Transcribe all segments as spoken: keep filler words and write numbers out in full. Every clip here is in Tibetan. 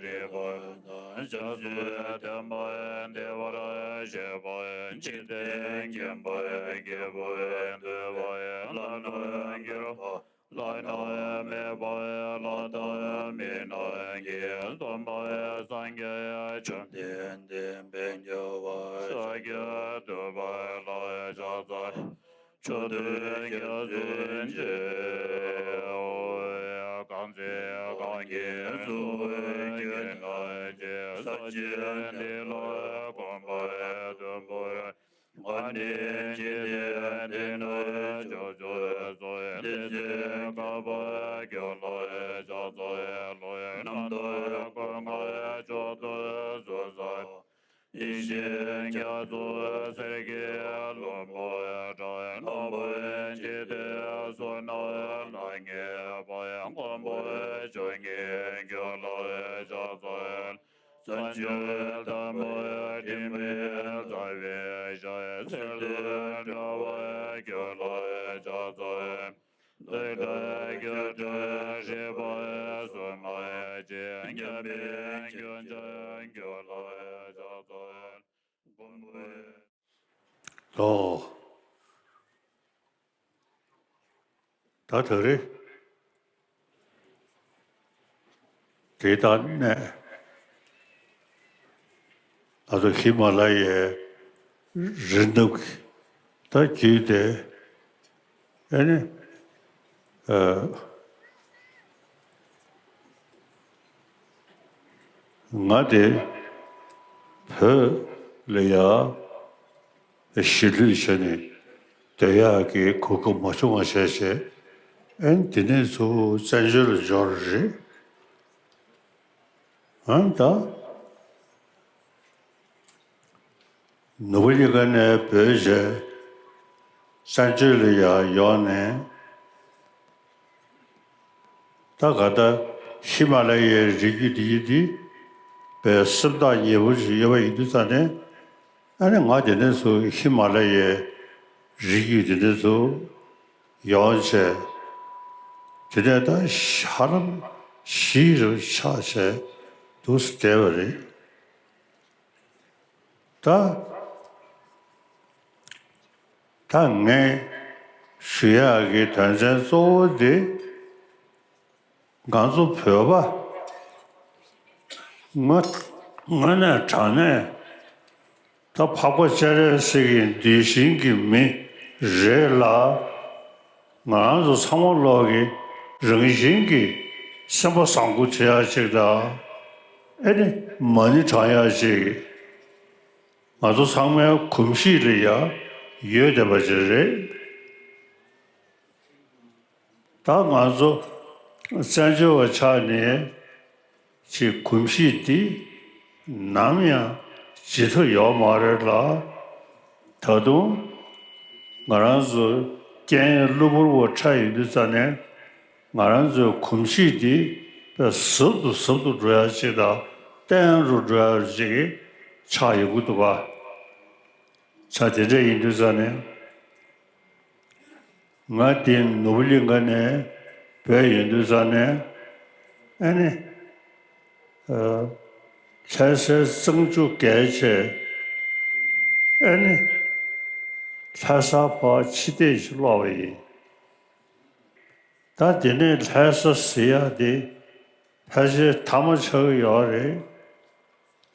རིག་པ་དང་། ཞབས་སུ་ལྡན་པ་བདེ་བར་གཤེགས་པ། འཇིག་རྟེན་མཁྱེན་པ་སྐྱེས་བུ་འདུལ་བ། བླ་ན་མེད་པ་བླ་ན་མེད་པ། བླ་དང་མི་རྣམས་ཀྱིས་སྟོན་པ་སངས་རྒྱས་བཅོམ་ལྡན་འདས་དཔལ་རྒྱལ་བ་ཤཱཀྱ་ཐུབ་པ་ལ་ཕྱག་འཚལ། མཆོག་ཏུ་སྐྱབས་སུ་མཆིའོ། གང་ཚེ་རྐང་གཉིས་སུ་བསྐྱེད་ན་ཆེ། ས་གཞི་འདི་ལ་གོམ་པ་བདུན་བོར། ང་ནི་འཇིག་རྟེན་འདི་ན་སྐྱབས་སུ་གསོལ། དེ་ཕྱིར་བསྐལ་པ་ཁྱོད་ལ་ཕྱག་འཚལ་ལོ། རྣམ་དག་སྐུ་མངའ་མཆོག་ཏུ་གསོལ་མཛད་པ། ཡེ་ཤེས་རྒྱ་མཚོ་སེར་གྱི་ལྷུན་པོ་འདྲ། རྣམ་པར་འཇིག་རྟེན་གསུམ་ན་ལྷང་ངེ་བ། མགོན་པོ་ཇོ་བོ་ཁྱོད་ལ་ཕྱག་འཚལ། བྱང་ཆུབ་ལྷ་མོ་དྲི་མེད་རྩ་བའི་ཞལ། གསེར་དང་འདྲ་བ་ཁྱོད་ལ་ཕྱག་འཚལ། གདུགས་དཀར་རྒྱན་དྲུག་རིག་པ་གསུམ་ལ་སྤྱན། འཇམ་དཔལ་ཁྱོད་ཅག་ཁྱོད་ལ་ཕྱག་འཚལ། ལོ། ད་ད་རེས་དེ་ལྟར་གནས། ང་ཚོ་ཧི་མ་ལ་ཡའི་རི་ནུབ་ཀྱི་ད་བརྒྱུད་དེ། ཨེ་ནི། ཨ། ང་དེ་བོད་ལ་ཡ་གཞིས་ལུས་བྱས་ནས་སྡོད་ཡག་གི་གོ་སྐབས་མ་བྱུང་བ་བྱས་བྱས། ཨེ་ནི་དེ་ནས་ཚུར་བཙན་བྱོལ་ལ་འབྱོར་རེད། ཨ་ད། ནོར་བུ་གླིང་ཁ་ནས་བྲོས་བྱས་བཙན་བྱོལ་ལ་ཡར་ཡོང་ནས། ད་ག་ད་ཧི་མ་ལ་ཡའི་རི་རྒྱུད་འདི་ཡི་འདི་དཔེ་སེམས་ཐག་ཉེ་པོ་ཞིག་ཡོད་པ་ཡིན་དུས་ཙང་ནས། ཨ་ནི་ང་དེ་ནས་ཚུར་ཧི་མ་ལ་ཡའི་རི་རྒྱུད་དེ་ནས་ཚུར་ཡོང་བྱས། དེ་ནས་ད་ཧ་ལམ་གཞིས་རུ་ཆགས་བྱས་འདུག་སེ་བསྡད་པ་རེད། ད་ད་ངས་ཞུ་ཡག་གི་དོན་ཚན་གཙོ་བོ་དེ། ང་ཚོ་བོད་པ་དངོས་དངོས་གནས་དྲང་གནས་ད་འཕགས་པ་སྤྱན་རས་གཟིགས་ཀྱི་གདུལ་ཞིང་གི་མི་རེད་ལ། ང་རང་ཚོ་ཚང་མ་ལོག་གི་རང་བཞིན་གྱིས་སེམས་པ་བཟང་པོ་བྱེད་ཡག་ཅིག་དང་། ཨེ་ནི་མ་ཎི་བགྲང་ཡག་ཅིག་ང་ཚོ་ཚང་མའི་གོམས་གཤིས་ལ་ཡང་ཡོད་བསྡད་པ་ཅིག་རེད། ད་ང་ཚོ་བཙན་བྱོལ་བ་ཆགས་ནས་ཅིག་གོམས་གཤིས་འདི་ནམ་ཡང་བརྗེད་ཐབས་ཡོད་མ་རེད་ལ། ད་དུང་ང་རང་ཚོ་རྐྱེན་གློ་བུར་བ་འཕྲད་ཡོང་དུས་ཙ་ནས་ང་རང་ཚོའི་གོམས་གཤིས་འདི་དཔེ་ཟབ་ཏུ་ཟབ་ཏུ་འགྲོ་ཡ་ཅིག་དང་བརྟན་རུ་འགྲོ་ཡ་ཅིག་ཆགས་ཡོང་གི་འདུག་ག་ཆ་དེ་འདྲ་ཡིན་དུས་ཙ་ནས། ང་དེ་ནོར་བུ་གླིང་ཁ་ནས་བྲོས་ཡོང་དུས་ཙ་ནས། ཨ་ནི། ཨ། ལྷ་སའི་གཙང་ཆུ་བརྒལ་བྱས། ཨ་ནི། ལྷ་ས་བར་ཕྱི་བལྟས་ཤིག་སློག་པ་ཡིན། ད་དེ་ནས་ལྷ་ས་ཟེར་ཡག་དེ་ཕལ་ཆེར་ཐ་མ་ཆགས་ཀྱི་ཡོད་རེད།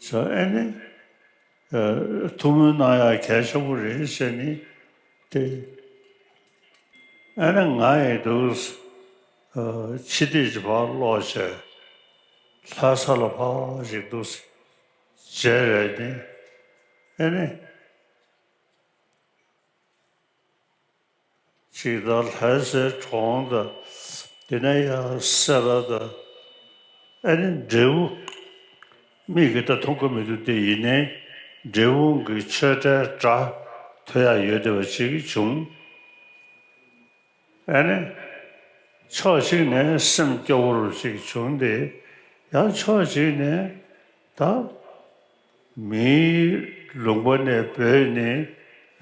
ཟེར་ཨ་ནི། ཨ། ཐུགས་སྨོན་གནང་ཡག་གལ་ཆེན་པོ་རེད་ཟེར་ནས་དེ། ཨ་ནི་ང་ཡི་འདུག་ཨ། ཕྱི་བལྟས་ཀྱི་བར་སློག་བྱས། ལྷ་ས་ལ་ཕར་ཞིག་འདུག་མཇལ་རེད་ནི། ཨ་ནི། ཅིག་ད་ལྷ་སའི་གྲོང་དང་། དེ་ནས་ཡང་སེ་ར་དང་། ཨ་ནི་འབྲས་སྤུངས། མིག་གིས་ད་མཐོང་གི་མི་འདུག་དེ་ཡིན་ནའི་འབྲས་སྤུངས་ཀྱི་ཆོས་གྲྭའི་སྒྲ་ཐོས་ཡག་ཡོད་བསྡད་པ་ཅིག་བྱུང་། ཨ་ནི། ཕྱོགས་གཅིག་ནས་སེམས་སྐྱོ་བོ་རུ་ཅིག་བྱུང་སྟེ། ཡང་ཕྱོགས་གཅིག་ནས་ད་མིའི་ལུང་པ་ནས་བྲོས་ནས་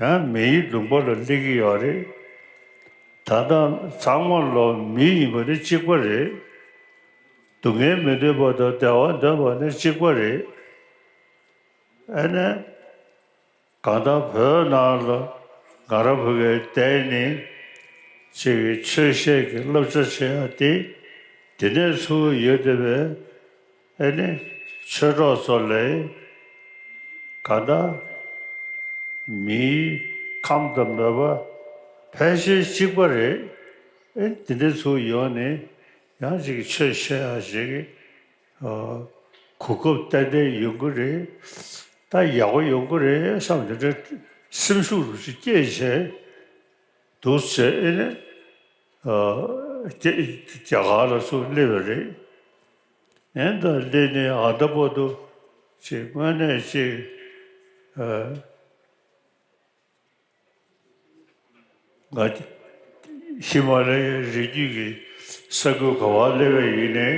ཡང་མིའི་ལུང་པ་ལ་སླེབས་ཀྱི་ཡོད་རེད། ད་ལྟ་ཚང་མ་ལོ་མི་ཡིན་པ་ནི་གཅིག་པ་རེད། སྡུག་བསྔལ་མི་འདོད་པ་དང་བདེ་བ་འདོད་པ་ནི་གཅིག་པ་རེད། ཨ་ནི། གང་ལྟར་བོད་ནང་ལ་ང་རང་བོད་སྐད་བསྡད་ནས་ཅིག་ཆོས་བཤད་ཀྱི་བསླབ་བྱ་བྱེད་ཡ་དེ་འདི་ནས་ཚུར་ཡོད་བསྡད་པའི་ཨ་ནི་ཆོས་གྲོགས་ཚོ་ལས་གང་ལྟར་མིའི་ཁམས་དང་མོས་པ་ཕལ་ཆེར་གཅིག་པ་རེད། ཨེ་འདི་འདྲ་ཚུར་ཡོང་ནས་ཡང་ཅིག་ཆོས་བཤད་ཡ་ཞིག་གི་གོ་སྐབས་ཏན་ཏན་ཡོང་གི་རེད། ད་ཡག་པོ་ཡོང་གི་རེད་བསམ་འདི་འདྲ་སེམས་ཤུགས་རུ་ཞིག་སྐྱེས་བྱས་འདུག་བྱས་ཨེ་ནས་རྒྱ་གར་ལ་ཚུར་སླེབས་པ་རེད། ཨེ་ད་སླེབས་ནས་ཨ་ད་བར་དུ་ཅིག་དངོས་གནས་ཅིག་ང་ཧི་མ་ལ་ཡའི་རི་རྒྱུད་ཀྱི་ས་ཁུལ་ག་བར་སླེབས་པ་ཡིན་ནའི་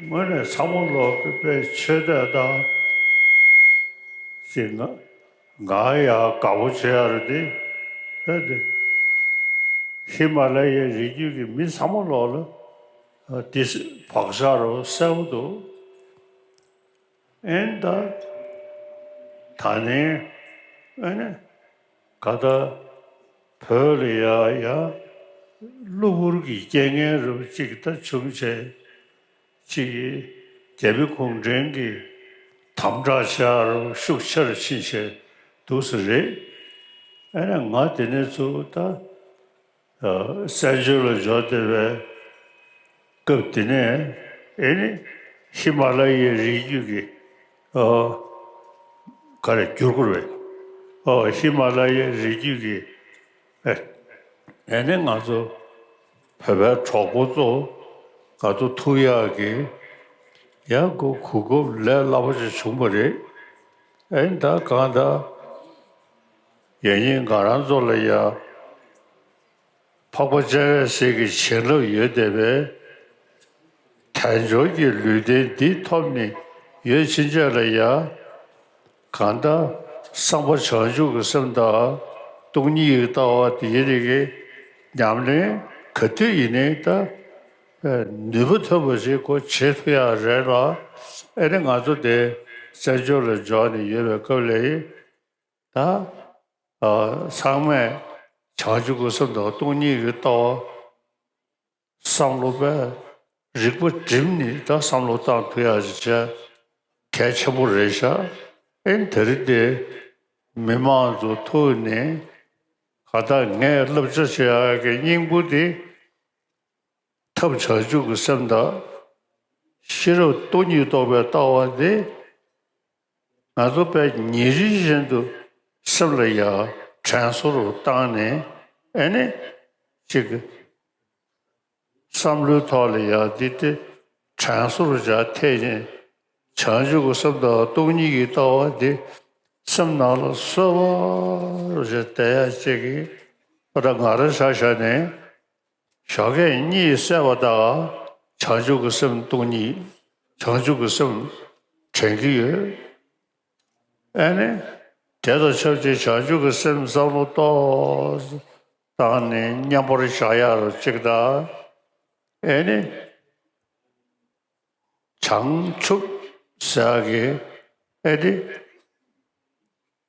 དངོས་གནས་ཚང་མ་ལོག་གི་དཔེ་ཆོས་དད་དང་ཅིག་ང་ང་ཡང་དགའ་པོ་བྱེད་ཡ་རེད་དེ། ཨེ་དེ་ཧི་མ་ལ་ཡའི་རི་རྒྱུད་ཀྱི་མི་ཚང་མ་ལོག་ལ་དེ་བག་ཆགས་རོ་གསལ་པོ་འདུག་ཨེ་ད་ད་ནི་ཨེ་ནི་ག་ད་བོད་ལ་ཡ་ཡ་གློ་བུར་གྱི་རྐྱེན་ངན་རུ་གཅིག་ད་བྱུང་བྱས་གཅིག་རྒྱ་མི་གུང་ཁྲན་གྱི་དམ་དྲག་བྱ་རུ་ཤུགས་ཆེ་རུ་ཕྱིན་བྱས་འདུག་ས་རེད། ཨེ་ནི་ང་དེ་ནས་ཚུར་ད། བཙན་བྱོལ་ལ་འབྱོར་བསྡད་པའི་སྐབས་དེ་ནས་ཨེ་ནི་ཧི་མ་ལ་ཡའི་རི་རྒྱུད་ཀྱི་ག་རེ་བསྒྱུར་དགོས་རེད། ཧི་མ་ལ་ཡའི་རི་རྒྱུད་ཀྱི་ཨེ་ནི་ང་ཚོ་བོད་པའི་གྲོགས་པོ་ཚོ་ང་ཚོ་ཐུག་ཡག་གི་ཡང་གོ་གོ་སྐབས་ལས་སླ་པོ་ཞིག་བྱུང་བ་རེད། ཨེ་ད་གང་ལྟར་ཡང་སྙིང་ང་རང་ཚོ་ལ་ཡ། འཕགས་པ་སྤྱན་རས་གཟིགས་ཀྱི་བྱིན་རླབས་ཡོད་བསྡད་པས། དལ་འབྱོར་གྱི་ལུས་རྟེན་འདི་ཐོབ་ནས་ཡོད་ཕྱིན་ཆད་ལ་ཡང་གང་ལྟར་བསམ་པ་བྱང་ཆུབ་ཀྱི་སེམས་དང་སྟོང་ཉིད་ཀྱི་ལྟ་བ་དེ་ཡི་རིགས་ཀྱི་ཉམས་ལེན་ག་དུས་ཡིན་ནའི་ད་ནུས་པ་ཐོན་པ་ཞིག་གོ་བྱེད་ཐུབ་ཡག་རེད་ལ། ཨེ་ནི་ང་ཚོ་དེ་བཙན་བྱོལ་ལ་འབྱོར་ནས་ཡོད་པའི་སྐབས་ལ་ཡིན། ད། ཚང་མས་བྱང་ཆུབ་ཀྱི་སེམས་དང་སྟོང་ཉིད་ཀྱི་ལྟ་བ་བསམ་བློ་པས་རིག་པ་བསྒྲིམས་ནས་ད་བསམ་བློ་བཏང་ཐུབ་ཡག་ཅིག་བྱས་གལ་ཆེན་པོ་རེད་ཤག་ཨེ་དེ་རིང་དེ་མི་མང་ཚོ་ཐུག་ནས་ག་ད་ངས་བསླབ་བྱ་བྱེད་ཡག་གི་སྙིང་པོ་དེ། ཐབས་བྱང་ཆུབ་ཀྱི་སེམས་དང་ཤེས་རབ་སྟོང་ཉིད་རྟོགས་པའི་ལྟ་བ་འདི་ང་ཚོ་དཔེ་ཉིན་རེ་བཞིན་དུ་སེམས་ལ་ཡང་དྲན་གསོ་རུ་བཏང་ནས་ཨེ་ནི་ཅིག་བསམ་བློའི་ཐོག་ལ་ཡང་འདི་དེ་དྲན་གསོ་རུ་བྱ་ཐེ་ཉིན་བྱང་ཆུབ་ཀྱི་སེམས་དང་སྟོང་ཉིད་ཀྱི་ལྟ་བ་འདི་སེམས་ནང་ལ་གསོལ་བ་རུ་བྱ་བསྡད་ཡ་ཅིག་གི་ཨ་ད་ང་རང་ཆ་བཞག་ནས། ཞོགས་ཀས་གཉིད་སད་པ་དང་བྱང་ཆུབ་ཀྱི་སེམས་སྟོང་ཉིད་བྱང་ཆུབ་ཀྱི་སེམས་དྲན་གྱི་ཡོད། ཨེ་ནི། དེ་དང་ཆབས་ཅིག་བྱང་ཆུབ་ཀྱི་སེམས་བསམ་བློ་ཏོག་ཙམ་བཏང་ནས་མཉམ་པར་བཞག་ཡག་རུ་གཅིག་དང་། ཨེ་ནི། བྱང་ཆུབ་ཟེར་ཡག་གི་ཨེ་ནི།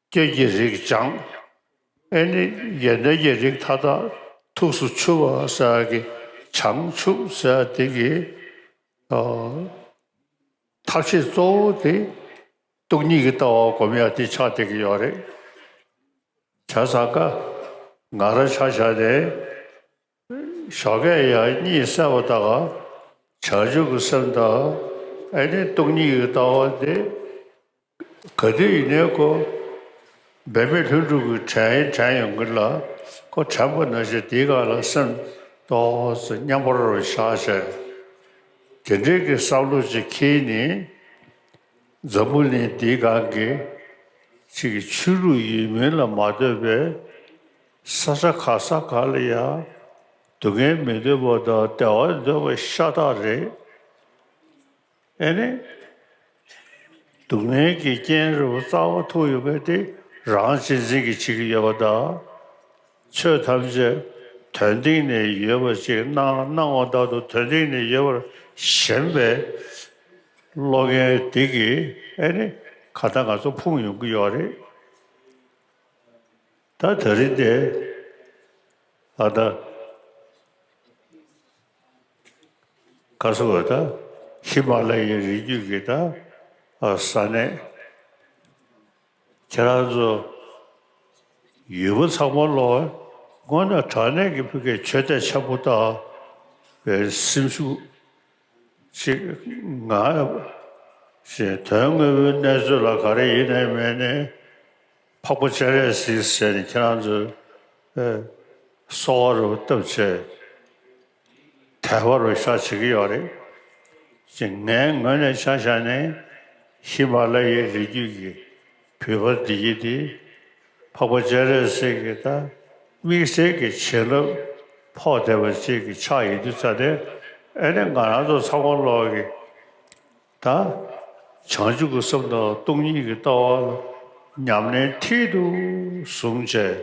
སྐྱོན་གྱི་རིགས་སྦྱངས། ཨེ་ནི་ཡོན་ཏན་གྱི་རིགས་མཐའ་དག་ཐུགས་སུ་ཆུད་པ་ཟེར་གྱི་བྱང་ཆུབ་ཟེར་དེ་གི་ཐབས་ཤེས་གཙོ་བོ་དེ་སྟོང་ཉིད་ཀྱི་ལྟ་བ་སྒོམ་ཡག་དེ་ཆགས་བསྡད་ཀྱི་ཡོད་རེད། བྱས་ཙང་ཀ་ང་རང་ཆ་བཞག་ནས་ཞོགས་ཀས་ཡར་གཉིད་སད་པ་དང་བྱང་ཆུབ་ཀྱི་སེམས་དང་ཨེ་ནི་སྟོང་ཉིད་ཀྱི་ལྟ་བ་དེ། ག་དུས་ཡིན་ནའི་ཁོ་འབད་མེད་ལྷུན་གྲུབ་ཀྱི་དྲན་དྲན་ཡོང་གི་ལ། ཁོ་དྲན་པ་ནང་བཞིན་དེའི་སྒང་ལ་སེམས་ཏོག་ཙམ་མཉམ་པར་བཞག་བྱས། དེ་འདྲའི་གི་བསམ་བློ་ཅིག་འཁྱེར་ནས་འཛམ་བུ་གླིང་འདིའི་སྒང་གི་ཅིག་གི་ཆོས་ལུགས་ཡིན་མིན་ལ་མ་ལྟོས་པའི་ས་ཆ་ག་ས་ག་ལ་ཡང་སྡུག་བསྔལ་མི་འདོད་པ་དང་བདེ་བ་འདོད་པ་ཤ་སྟག་རེད། ཨེ་ནི། སྡུག་བསྔལ་གྱི་རྐྱེན་རུ་རྩ་བ་ཐུག་ཡོད་མཁན་དེ་རང་གཅེས་འཛིན་གྱིས་བྱེད་ཀྱི་ཡོད་པ་དང་། ཆོས་ཐམས་ཅད་དོན་སྟེང་ནས་ཡོད་པ་ཞིག་སྣང་སྣང་བ་ལྟར་དུ་དོན་སྟེང་ནས་ཡོད་པར་ ཞན་པའི་བློ་ངན་འདི་གིས་ཨེ་ནི་ག་ད་ང་ཚོ་ཕུང་ཡོང་གི་ཡོད་རེད། ད་ད་རིང་འདི་ཨ་ད་ག་སོ་བ་ད་ཧི་མ་ལ་ཡའི་རི་རྒྱུད་ཀྱི་ད་ཨ་ས་གནས། ཁྱེད་རང་ཚོ་ཡུལ་པ་ཚང་མ་ལོ་དངོས་གནས་དྲང་གནས་ཀྱི་ཕ་གིའི་ཆོས་དད་ཆེན་པོ་དང་བའི་སེམས་ཤུགས་ཤིག་ང་ཞེས་དོན་དངོས་པོའི་གནས་ཚུལ་ལ་ག་རེ་ཡིན་ནའི་མེད་ནའི་འཕགས་པ་སྤྱན་རས་གཟིགས་ཟེར་ནས་ཁྱེད་རང་ཚོས་ཨེ་གསོལ་བ་རུ་བཏབ་བྱས། དད་པ་རུ་ཤར་བྱེད་ཀྱི་ཡོད་རེད། ཅེས་ངའི་ངོས་ནས་ཆ་བཞག་ནས་ཧི་མ་ལ་ཡའི་རི་རྒྱུད་ཀྱི་བོད་པ་འདི་ཡིན་ཏེ། འཕགས་པ་སྤྱན་རས་གཟིགས་ཀྱི་ད་དམིགས་བསལ་གྱི་བྱིན་རླབས་ཕོག་བསྡད་པ་ཅིག་གི་ཆ་ཡིན་དུས་ཙང་ནས། ཨེ་ནས་ང་རང་ཚོ་ཚང་མ་ལོག་གི་ད་བྱང་ཆུབ་ཀྱི་སེམས་དང་སྟོང་ཉིད་ཀྱི་ལྟ་བ་ལ་ཉམས་ལེན་མཐིལ་དུ་བཟུང་བྱས།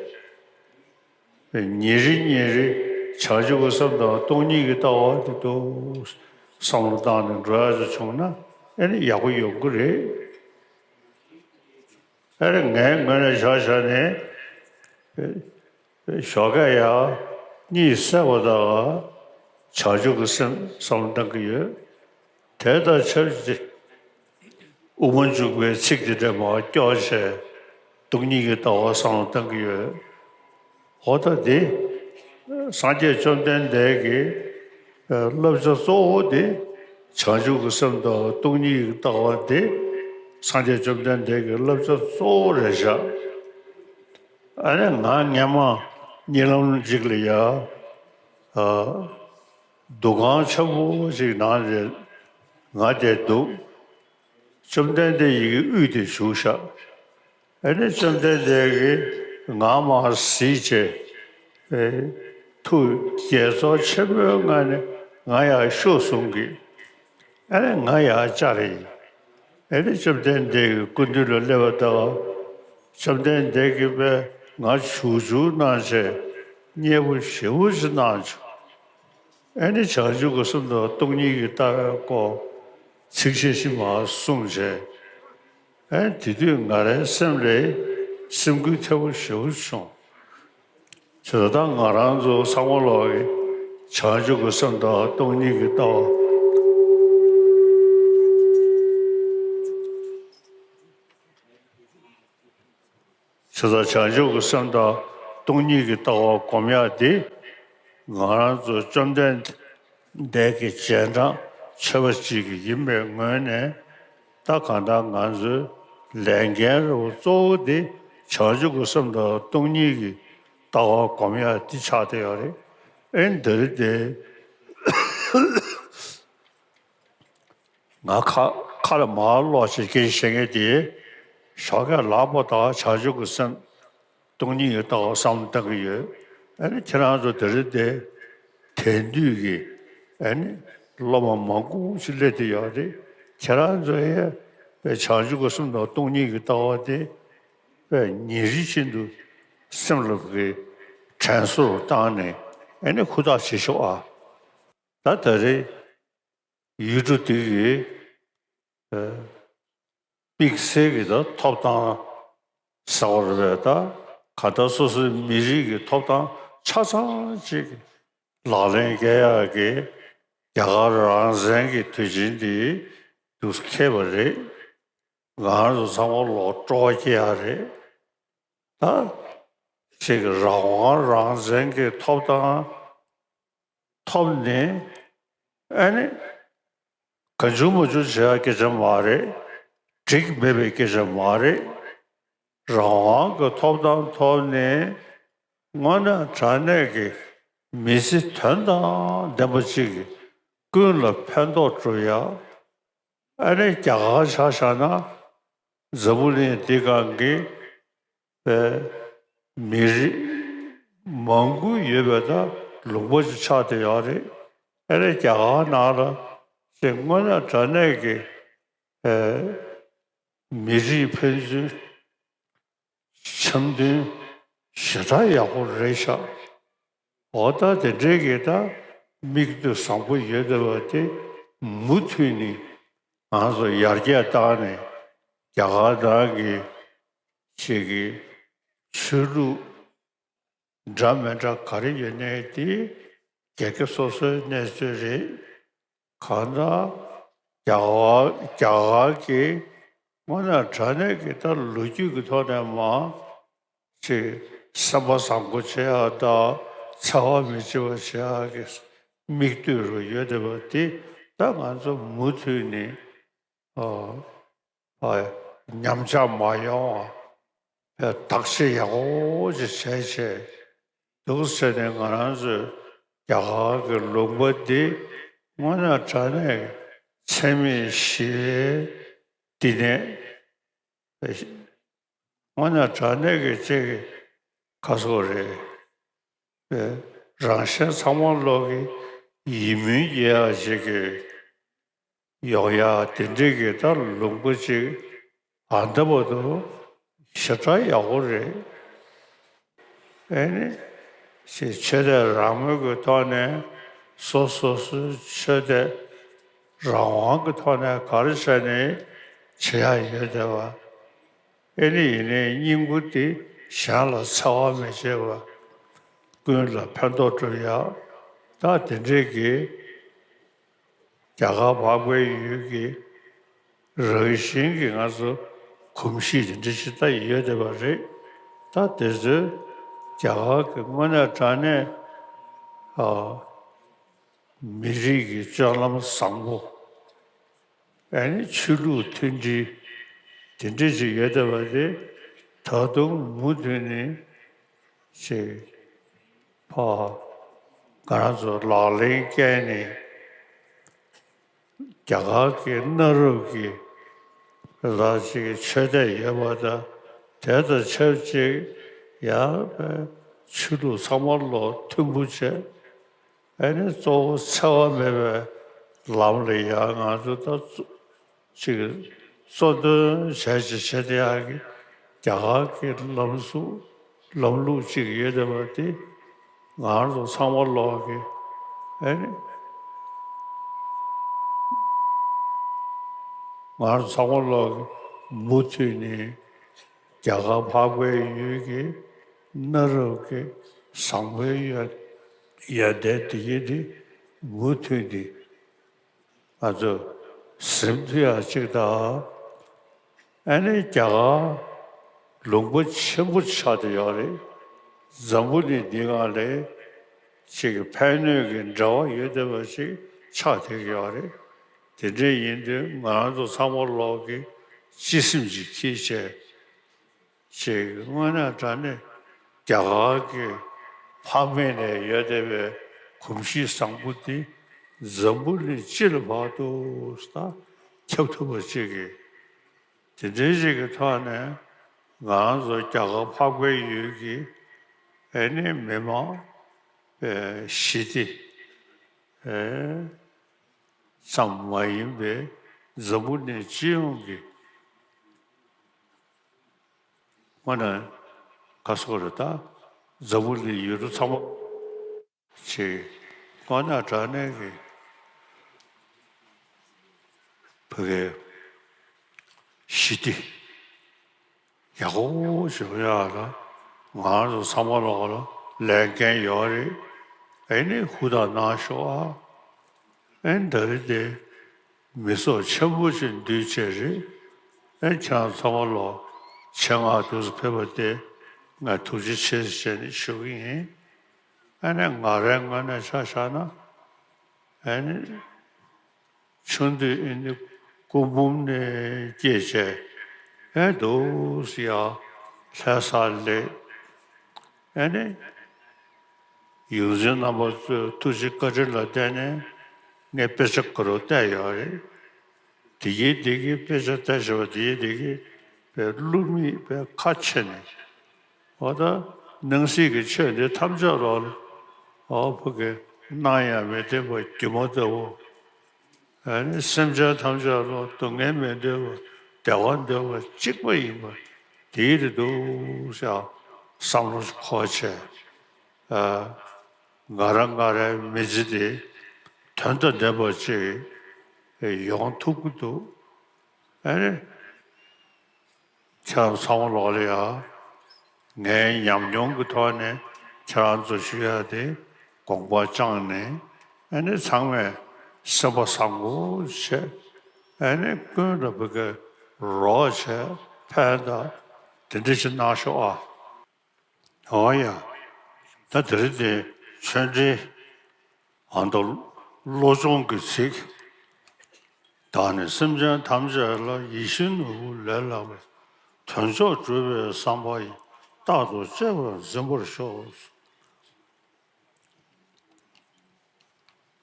ཉིན་རེ་ཉིན་རེ་བྱང་ཆུབ་ཀྱི་སེམས་དང་སྟོང་ཉིད་ཀྱི་ལྟ་བ་དེ་དུ་བསམ་བློ་བཏང་ནས་འགྲོ་ཡག་ཅིག་བྱུང་ན་ཨེ་ནི་ཡག་པོ་ཡོང་གི་རེད། ཨེ་ནི་ངའི་ངོས་ནས་ཆ་བཞག་ནས་ཞོགས་ཀས་ཡང་གཉིད་སད་པ་དང་བྱང་ཆུབ་ཀྱི་སེམས་བསམ་བློ་བཏང་གི་ཡོད། དེ་དང་ཆབས་ཅིག་དབུ་མ་འཇུག་པའི་ཚིག་དེ་འདྲ་མར་སྐྱོར་བྱས་སྟོང་ཉིད་ཀྱི་ལྟ་བ་བསམ་བློ་བཏང་གི་ཡོད། འོ་ད་འདི་སངས་རྒྱས་བཅོམ་ལྡན་འདས་ཀྱི་བསླབ་བྱ་གཙོ་བོ་དེ་བྱང་ཆུབ་ཀྱི་སེམས་དང་སྟོང་ཉིད་ཀྱི་ལྟ་བ་དེ་སངས་རྒྱས་བཅོམ་ལྡན་འདས་ཀྱི་བསླབ་བྱ་གཙོ་བོ་རེད་བཞག་ཨ་ནི་ང་སྔན་མ་གཉིད་ལམ་གཅིག་ལ་ཡ། ཨ། འདུ་ཁང་ཆེན་པོ་ཞིག་ནང་ལ་ང་བསྡད་འདུག་བཅོམ་ལྡན་འདས་ཡི་གེ་དབུས་དེ་བཞུགས་ཤག་ཨ་ནི་བཅོམ་ལྡན་འདས་ཀྱིས་ང་མར་གཟིགས་བྱས། ཨེ། ཐུགས་དགྱེས་ཚོར་ཆེན་པོའི་ངང་ནས་ང་ཡར་ཤོག་གསུང་གི་ཨ་ནི་ང་ཡར་བཅར་ཡིན། ཨ་ནི་བཅོམ་ལྡན་འདས་ཀྱི་སྐུ་མདུན་ལ་སླེབས་པ་དང་། བཅོམ་ལྡན་འདས་ཀྱིས་པས་ང་བྱུག་བྱུག་གནང་བྱས་མཉེས་པོ་ཞེ་པོ་ཅིག་གནང་བྱུང་། ཨ་ནི་བྱང་ཆུབ་ཀྱི་སེམས་དང་སྟོང་ཉིད་ཀྱི་ལྟ་བའི་སྐོར་ཚིགས་བཅད་ཅིག་མར་གསུངས་བྱས། ཨ་ནི་དེ་དུས་ང་རའི་སེམས་ལ་སེམས་འགུལ་ཐེབས་པོ་ཞེ་པོ་བྱུང་། བྱས་ཙང་ང་རང་ཚོ་ཚང་མ་ལོག་གི་བྱང་ཆུབ་ཀྱི་སེམས་དང་སྟོང་ཉིད་ཀྱི་ལྟ་བ། བྱས་ཙང་བྱང་ཆུབ་ཀྱི་སེམས་དང་སྟོང་ཉིད་ཀྱི་ལྟ་བ་སྒོམ་ཡག་འདི་ང་རང་ཚོ་བཅོམ་ལྡན་འདས་ཀྱི་རྗེས་འབྲང་ཆོས་པ་ཅིག་ཡིན་པའི་ངོས་ནས། ད་གང་ལྟར་ང་ཚོའི་ལས་འགན་རེ་བ་གཙོ་བོ་དེ་བྱང་ཆུབ་ཀྱི་སེམས་དང་སྟོང་ཉིད་ཀྱི་ལྟ་བ་སྒོམ་ཡག་འདི་ཆགས་བསྡད་ཡོད་རེད། ཨེ་འདི་རེད་དེ། ང་ཁ་ཁ་ལ་མར་ལོག་བྱེད་ཀྱིན་བཤད་མཁན་དེ། ཞོགས་ཀས་ལངས་པ་དང་བྱང་ཆུབ་ཀྱི་སེམས་སྟོང་ཉིད་ཀྱི་ལྟ་བ་བསམ་བློ་བཏང་གི་ཡོད། ཨ་ནི་ཁྱེད་རང་ཚོ་དེ་རིང་དེ་དེང་དུས་ཀྱི་ཨ་ནི་སློབ་མ་མང་པོ་ཞིག་སླེབས་བསྡད་ཡོད་རེད། ཁྱེད་རང་ཚོ་ཡང་བྱང་ཆུབ་ཀྱི་སེམས་དང་སྟོང་ཉིད་ཀྱི་ལྟ་བ་དེ་ཉིན་རེ་བཞིན་དུ་སེམས་ལ་གི་དྲན་གསོ་བཏང་ནས་ཨ་ནི་ཧུར་ཐག་བྱེད་ཤོག་ཨ། ད་ད་རེས་ཡུལ་གྲུ་དེ་གི་དམིགས་བསལ་གྱི་ད་ཐོབ་ཐང་ཟེར་བ་རེད་པས། ད་ག་ད་སོ་སོའི་མི་རིགས་ཀྱི་ཐོབ་ཐང་ཆ་ཚང་ཅིག་ལག་ལེན་འཁེལ་ཡག་གི་རྒྱ་གར་རང་བཙན་གྱི་དུས་ཆེན་འདི་དུས་འཁེལ་བ་རེད། ང་རང་ཚོ་ཚང་མ་ལོག་སྤྲོ་བ་སྐྱེ་ཡག་རེད། ད་ཅིག་རང་དབང་རང་བཙན་གྱི་ཐོབ་ཐང་ཐོབ་ནས་ཨ་ནི་གང་བྱུང་མང་བྱུང་བྱེད་ཡག་སྐད་ཆ་མ་རེད། འགྲིག་མེད་པའི་སྐད་ཆ་མ་རེད། རང་དབང་གི་ཐོབ་ཐང་ཐོབ་ནས་དངོས་གནས་དྲང་གནས་ཀྱི་མི་ཚེ་དོན་དང་ལྡན་པ་ཅིག་གི་ཀུན་ལ་ཕན་ཐོགས་སྒྲུབ་ཡག་ཨ་ནི་རྒྱ་གར་ཆ་བཞག་ན་འཛམ་བུ་གླིང་འདི་སྒང་གི་པའི་མི་རིགས་མང་པོ་ཡོད་པའི་ད་ལུང་པ་ཅིག་ཆགས་བསྡད་ཡོད་རེད། ཨ་ནི་རྒྱ་གར་ནང་ལ་ཅིག་དངོས་གནས་དྲང་གནས་ཀྱི་ཨེ་མི་རིགས་ཕན་ཚུན་འཆམ་མཐུན་ཞེ་དྲག་ཡག་པོ་རེད་ཤག་འོ་ད་དེ་འདྲའི་གི་ད་མིག་ལྟོས་བཟང་པོ་ཡོད་བསྡད་པ་དེ་ མུ་མཐུད་ནས་ང་ཚོ་ཡར་རྒྱས་བཏང་ནས་རྒྱ་གར་ནང་གི་ཅིག་གི་ཆོས་ལུགས་འདྲ་མི་འདྲ་ག་རེ་ཡོད་ནའི་དེ་སྒེར་གྱི་སོ་སོའི་གནས་ཚུལ་རེད། གང་ལྟར་རྒྱ་གར་རྒྱ་གར་གྱི་དངོས་གནས་དྲང་གནས་ཀྱི་ད་ལོ་རྒྱུས་ཀྱི་ཐོག་ནས་མ་ཅིག་སེམས་པ་བཟང་པོ་བྱེད་ཡག་དང་འཚེ་བ་མི་བྱེད་པ་བྱེད་ཡག་གི་མིག་ལྟོས་རུ་ཡོད་བསྡད་པ་དེ་ད་ང་ཚོ་མུ་མཐུད་ནས་ཨ་ཨ་ཉམས་ཆག་མ་ཡོང་བ་བདག་གཅེས་ཡག་པོ་ཅིག་བྱས་བྱས་འདུག་ཟེར་ནས་ང་རང་ཚོས་རྒྱ་གར་གྱི་ལུང་པ་འདི་དངོས་གནས་དྲང་གནས་འཚེ་མེད་ཞི་བའི་བསྟི་གནས། དངོས་གནས་དྲང་གནས་ཀྱི་ཅིག་གི་ཁ་སོ་རེད། རང་གཞན་ཚང་མ་ལོག་གི་ཡིད་སྨོན་སྐྱེ་ཡག་ཅིག་གི་ཡོང་ཡག་དེ་འདྲའི་གི་ད་ལུང་པ་ཅིག་ཨ་འདྲ་བོ་འདུག་ཞེ་དྲག་ཡག་པོ་རེད། ཨེ་ནི་ཅིག་ཆོས་དད་རང་མོས་ཀྱི་ཐོག་ནས་སོ་སོ་སོའི་ཆོས་དད་རང་དབང་གི་ཐོག་ནས་ག་རེ་བྱས་ནས་བྱེད་ཡག་ཡོད་བསྡད་པ། ཨེ་ནི་ཡིན་ནའི་སྙིང་པོ་དེ་གཞན་ལ་འཚེ་བ་མི་བྱེད་པ། ཀུན་ལ་ཕན་ཐོགས་སྒྲུབ་ཡག་ད་དེ་འདྲས་ཀྱི་རྒྱ་གར་འཕགས་པའི་ཡུལ་གྱི་རང་བཞིན་གྱི་ང་ཚོ་གོམས་གཤིས་དེ་འདྲ་ཞིག་ད་ཡོད་བསྡད་པ་རེད། ད་དེ་ཚོའི་རྒྱ་གར་གྱི་དངོས་གནས་དྲང་གནས་ཨ། མི་རིགས་ཀྱི་སྤྱོད་ལམ་བཟང་པོ། ཨ་ནི་ཆོས་ལུགས་མཐུན་སྒྲིལ་དེ་འདྲ་ཅིག་ཡོད་བསྡད་པ་དེ་ད་དུང་མུ་མཐུད་ནས་ཅིག་ཕ་ང་རང་ཚོ་ལག་ལེན་བཀལ་ནས་རྒྱ་གར་གྱི་གནའ་རབས་ཀྱི་ལ་ཅིག་ཆོས་དད་ཡོད་པ་དང་དེ་དང་ཆབས་ཅིག་ཡང་ཆོས་ལུགས་ཚང་མ་ལོག་མཐུན་པོ་བྱས། ཨ་ནི་གཙོ་བོ་འཚེ་བ་མེད་པའི་ལམ་ལ་ཡང་ང་ཚོ་ད་གཙོ་ཅིག་གཙོ་འདོན་བྱས་ཅིག་བྱེད་བསྡད་ཡག་གི་རྒྱ་གར་གྱི་ལམ་གཟུགས་ལམ་ལུགས་ཅིག་ཡོད་བསྡད་པ་དེ་ང་རང་ཚོ་ཚང་མ་ལོག་གི་ཨ་ནི་ང་རང་ཚོ་ཚང་མ་ལོག་གི་མུ་མཐུད་ནས་རྒྱ་གར་འཕགས་པའི་ཡུལ་གྱི་གནའ་རབས་ཀྱི་བཟང་པོའི་ཡོན་ཡོན་ཏན་དེ་ཡིན་དེ་མུ་མཐུད་དེ་ང་ཚོ་ཟིན་ཐུབ་ཡག་ཅིག་དང་། ཨ་ནི་རྒྱ་གར་ལུང་པ་ཆེན་པོ་ཆགས་བསྡད་ཡོད་རེད། འཛམ་བུ་གླིང་འདི་སྒང་ལ་ཅིག་ཕན་གནོད་ཀྱི་འབྲེལ་བ་ཡོད་བསྡད་པ་ཞིག་ཆགས་བསྡད་ཀྱི་ཡོད་རེད། དེ་འདྲ་ཡིན་དུས་ང་རང་ཚོ་ཚང་མ་ལོག་གི་སྤྱི་སེམས་ཅིག་འཁྱེར་བྱས། ཅིག་དངོས་གནས་དྲང་གནས་རྒྱ་གར་གྱི་ཕ་མེས་ནས་ཡོད་བསྡད་པའི་གོམས་གཤིས་བཟང་པོ་འདི་འཛམ་བུ་གླིང་སྤྱི་ལ་བར་དུ་ད་ཁྱབ་ཐུབ་པ་ཅིག་གི་དེ་འདྲའི་ཞིག་གི་ཐོག་ནས་ང་རང་ཚོ་རྒྱ་གར་འཕགས་པའི་ཡུལ་གྱི་ཨེ་ནི་མི་མང་ཨེ་ཞི་བདེ་ཨེ་ཙམ་མ་ཡིན་པའི་འཛམ་བུ་གླིང་སྤྱི་ཡོངས་ཀྱི་དངོས་གནས་ག་སོགས་རེད་ད། འཛམ་བུ་གླིང་ཡུལ་གྲུ་ཚང་མ་ཅིག་དངོས་གནས་དྲང་གནས་ཀྱི་བོད་སྐད་ཞི་བདེ་ཡག་པོ་བྱུང་ཡག་ལ་ང་རང་ཚོ་ཚང་མ་ལོག་ལ་ལས་འགན་ཡོད་རེད། ཨེ་ནི་ཧུར་ཐག་གནང་ཤོག་ཨ། ཨེ་ནི་ད་རེས་དེ་མི་ཚོགས་ཆེན་པོ་ཞིག་འདུས་བྱས་རེད། ཨེ་ཁྱེད་རང་ཚང་མ་ལོག་ཆེད་མངགས་དུས་སུ་ཕེབས་པ་དེ་ང་ཐུགས་རྗེ་ཆེ་ཞེས་ནས་ཞུ་གི་ཡིན། ཨ་ནི་ང་རའི་ངོས་ནས་ཆ་བཞག་ན། ཨ་ནི་ཆུང་དུས་ཨ་ནི་སྐུ་འབུམ་ནས་སྐྱེས་བྱས་ཨེ་འདུག་སེ་ཡར་ལྷ་སར་སླེབས། ཨ་ནི་ཡོངས་འཛིན་རྣམ་པ་ཚོའི་ཐུགས་རྗེ་བཀའ་དྲིན་ལ་བརྟེན་ནས་ངས་དཔེ་ཆ་ག་རེ་བལྟས་ཡོད་རེད། དེ་གའི་དེ་གའི་དཔེ་ཆ་བལྟས་བྱས་པ་དེ་གའི་དེ་གའི་དཔེ་བསླུ་མེད་དཔེ་ཁ་ཕྱེ་ནས། འོ་ད་སྣང་སྲིད་ཀྱི་ཆོས་འདི་ཐམས་ཅད་རོལ། འོ་ཕ་གི་སྣང་ཡང་མི་བདེན་པ་སྒྱུ་མ་ལྟ་བུ། ཨ་ནི་སེམས་ཅན་ཐམས་ཅད་རོལ་སྡུག་བསྔལ་མི་འདོད་པ་བདེ་བ་འདོད་པ་གཅིག་པ་ཡིན་པ་དེའི་རེད་འདུག་ཤག་བསམ་བློ་འཁོར་བྱས། ཨ་ང་རང་ང་རའི་མི་ཚེ་འདི་དོན་དང་ལྡན་པ་ཅིག་ ཡོང་ཐུབ་ཀྱི་འདུག་ཨ་ནི། ཁྱེད་རང་ཚང་མ་ལོག་ལ་ཡ། ངའི་ཉམས་མྱོང་གི་ཐོག་ནས་ཁྱེད་རང་ཚོ་ཞུ་ཡ་དེ་དགོངས་པ་བཅངས་ནས། ཨ་ནི་ཚང་མས་སེམས་པ་བཟང་པོ་བྱས། ཨ་ནི་ཀུན་ལ་བུ་གའི་རོགས་བྱས། ཕན་དང་དེ་འདྲ་ཞིག་གནང་ཤོག་ཨ། འོ་ཡ། ད་དེ་རིང་དེ་ཆོས་འབྲེལ་ཨ་མདོ་བློ་སྦྱོང་གི་ཚིག་བདག་ནི་སེམས་ཅན་ཐམས་ཅད་ལ། ཡིད་བཞིན་ནོར་བུ་ལས་ལྷག་པའི། དོན་མཆོག་སྒྲུབ་པའི་བསམ་པ་ཡིས། རྟག་ཏུ་གཅེས་པར་འཛིན་པར་ཤོག་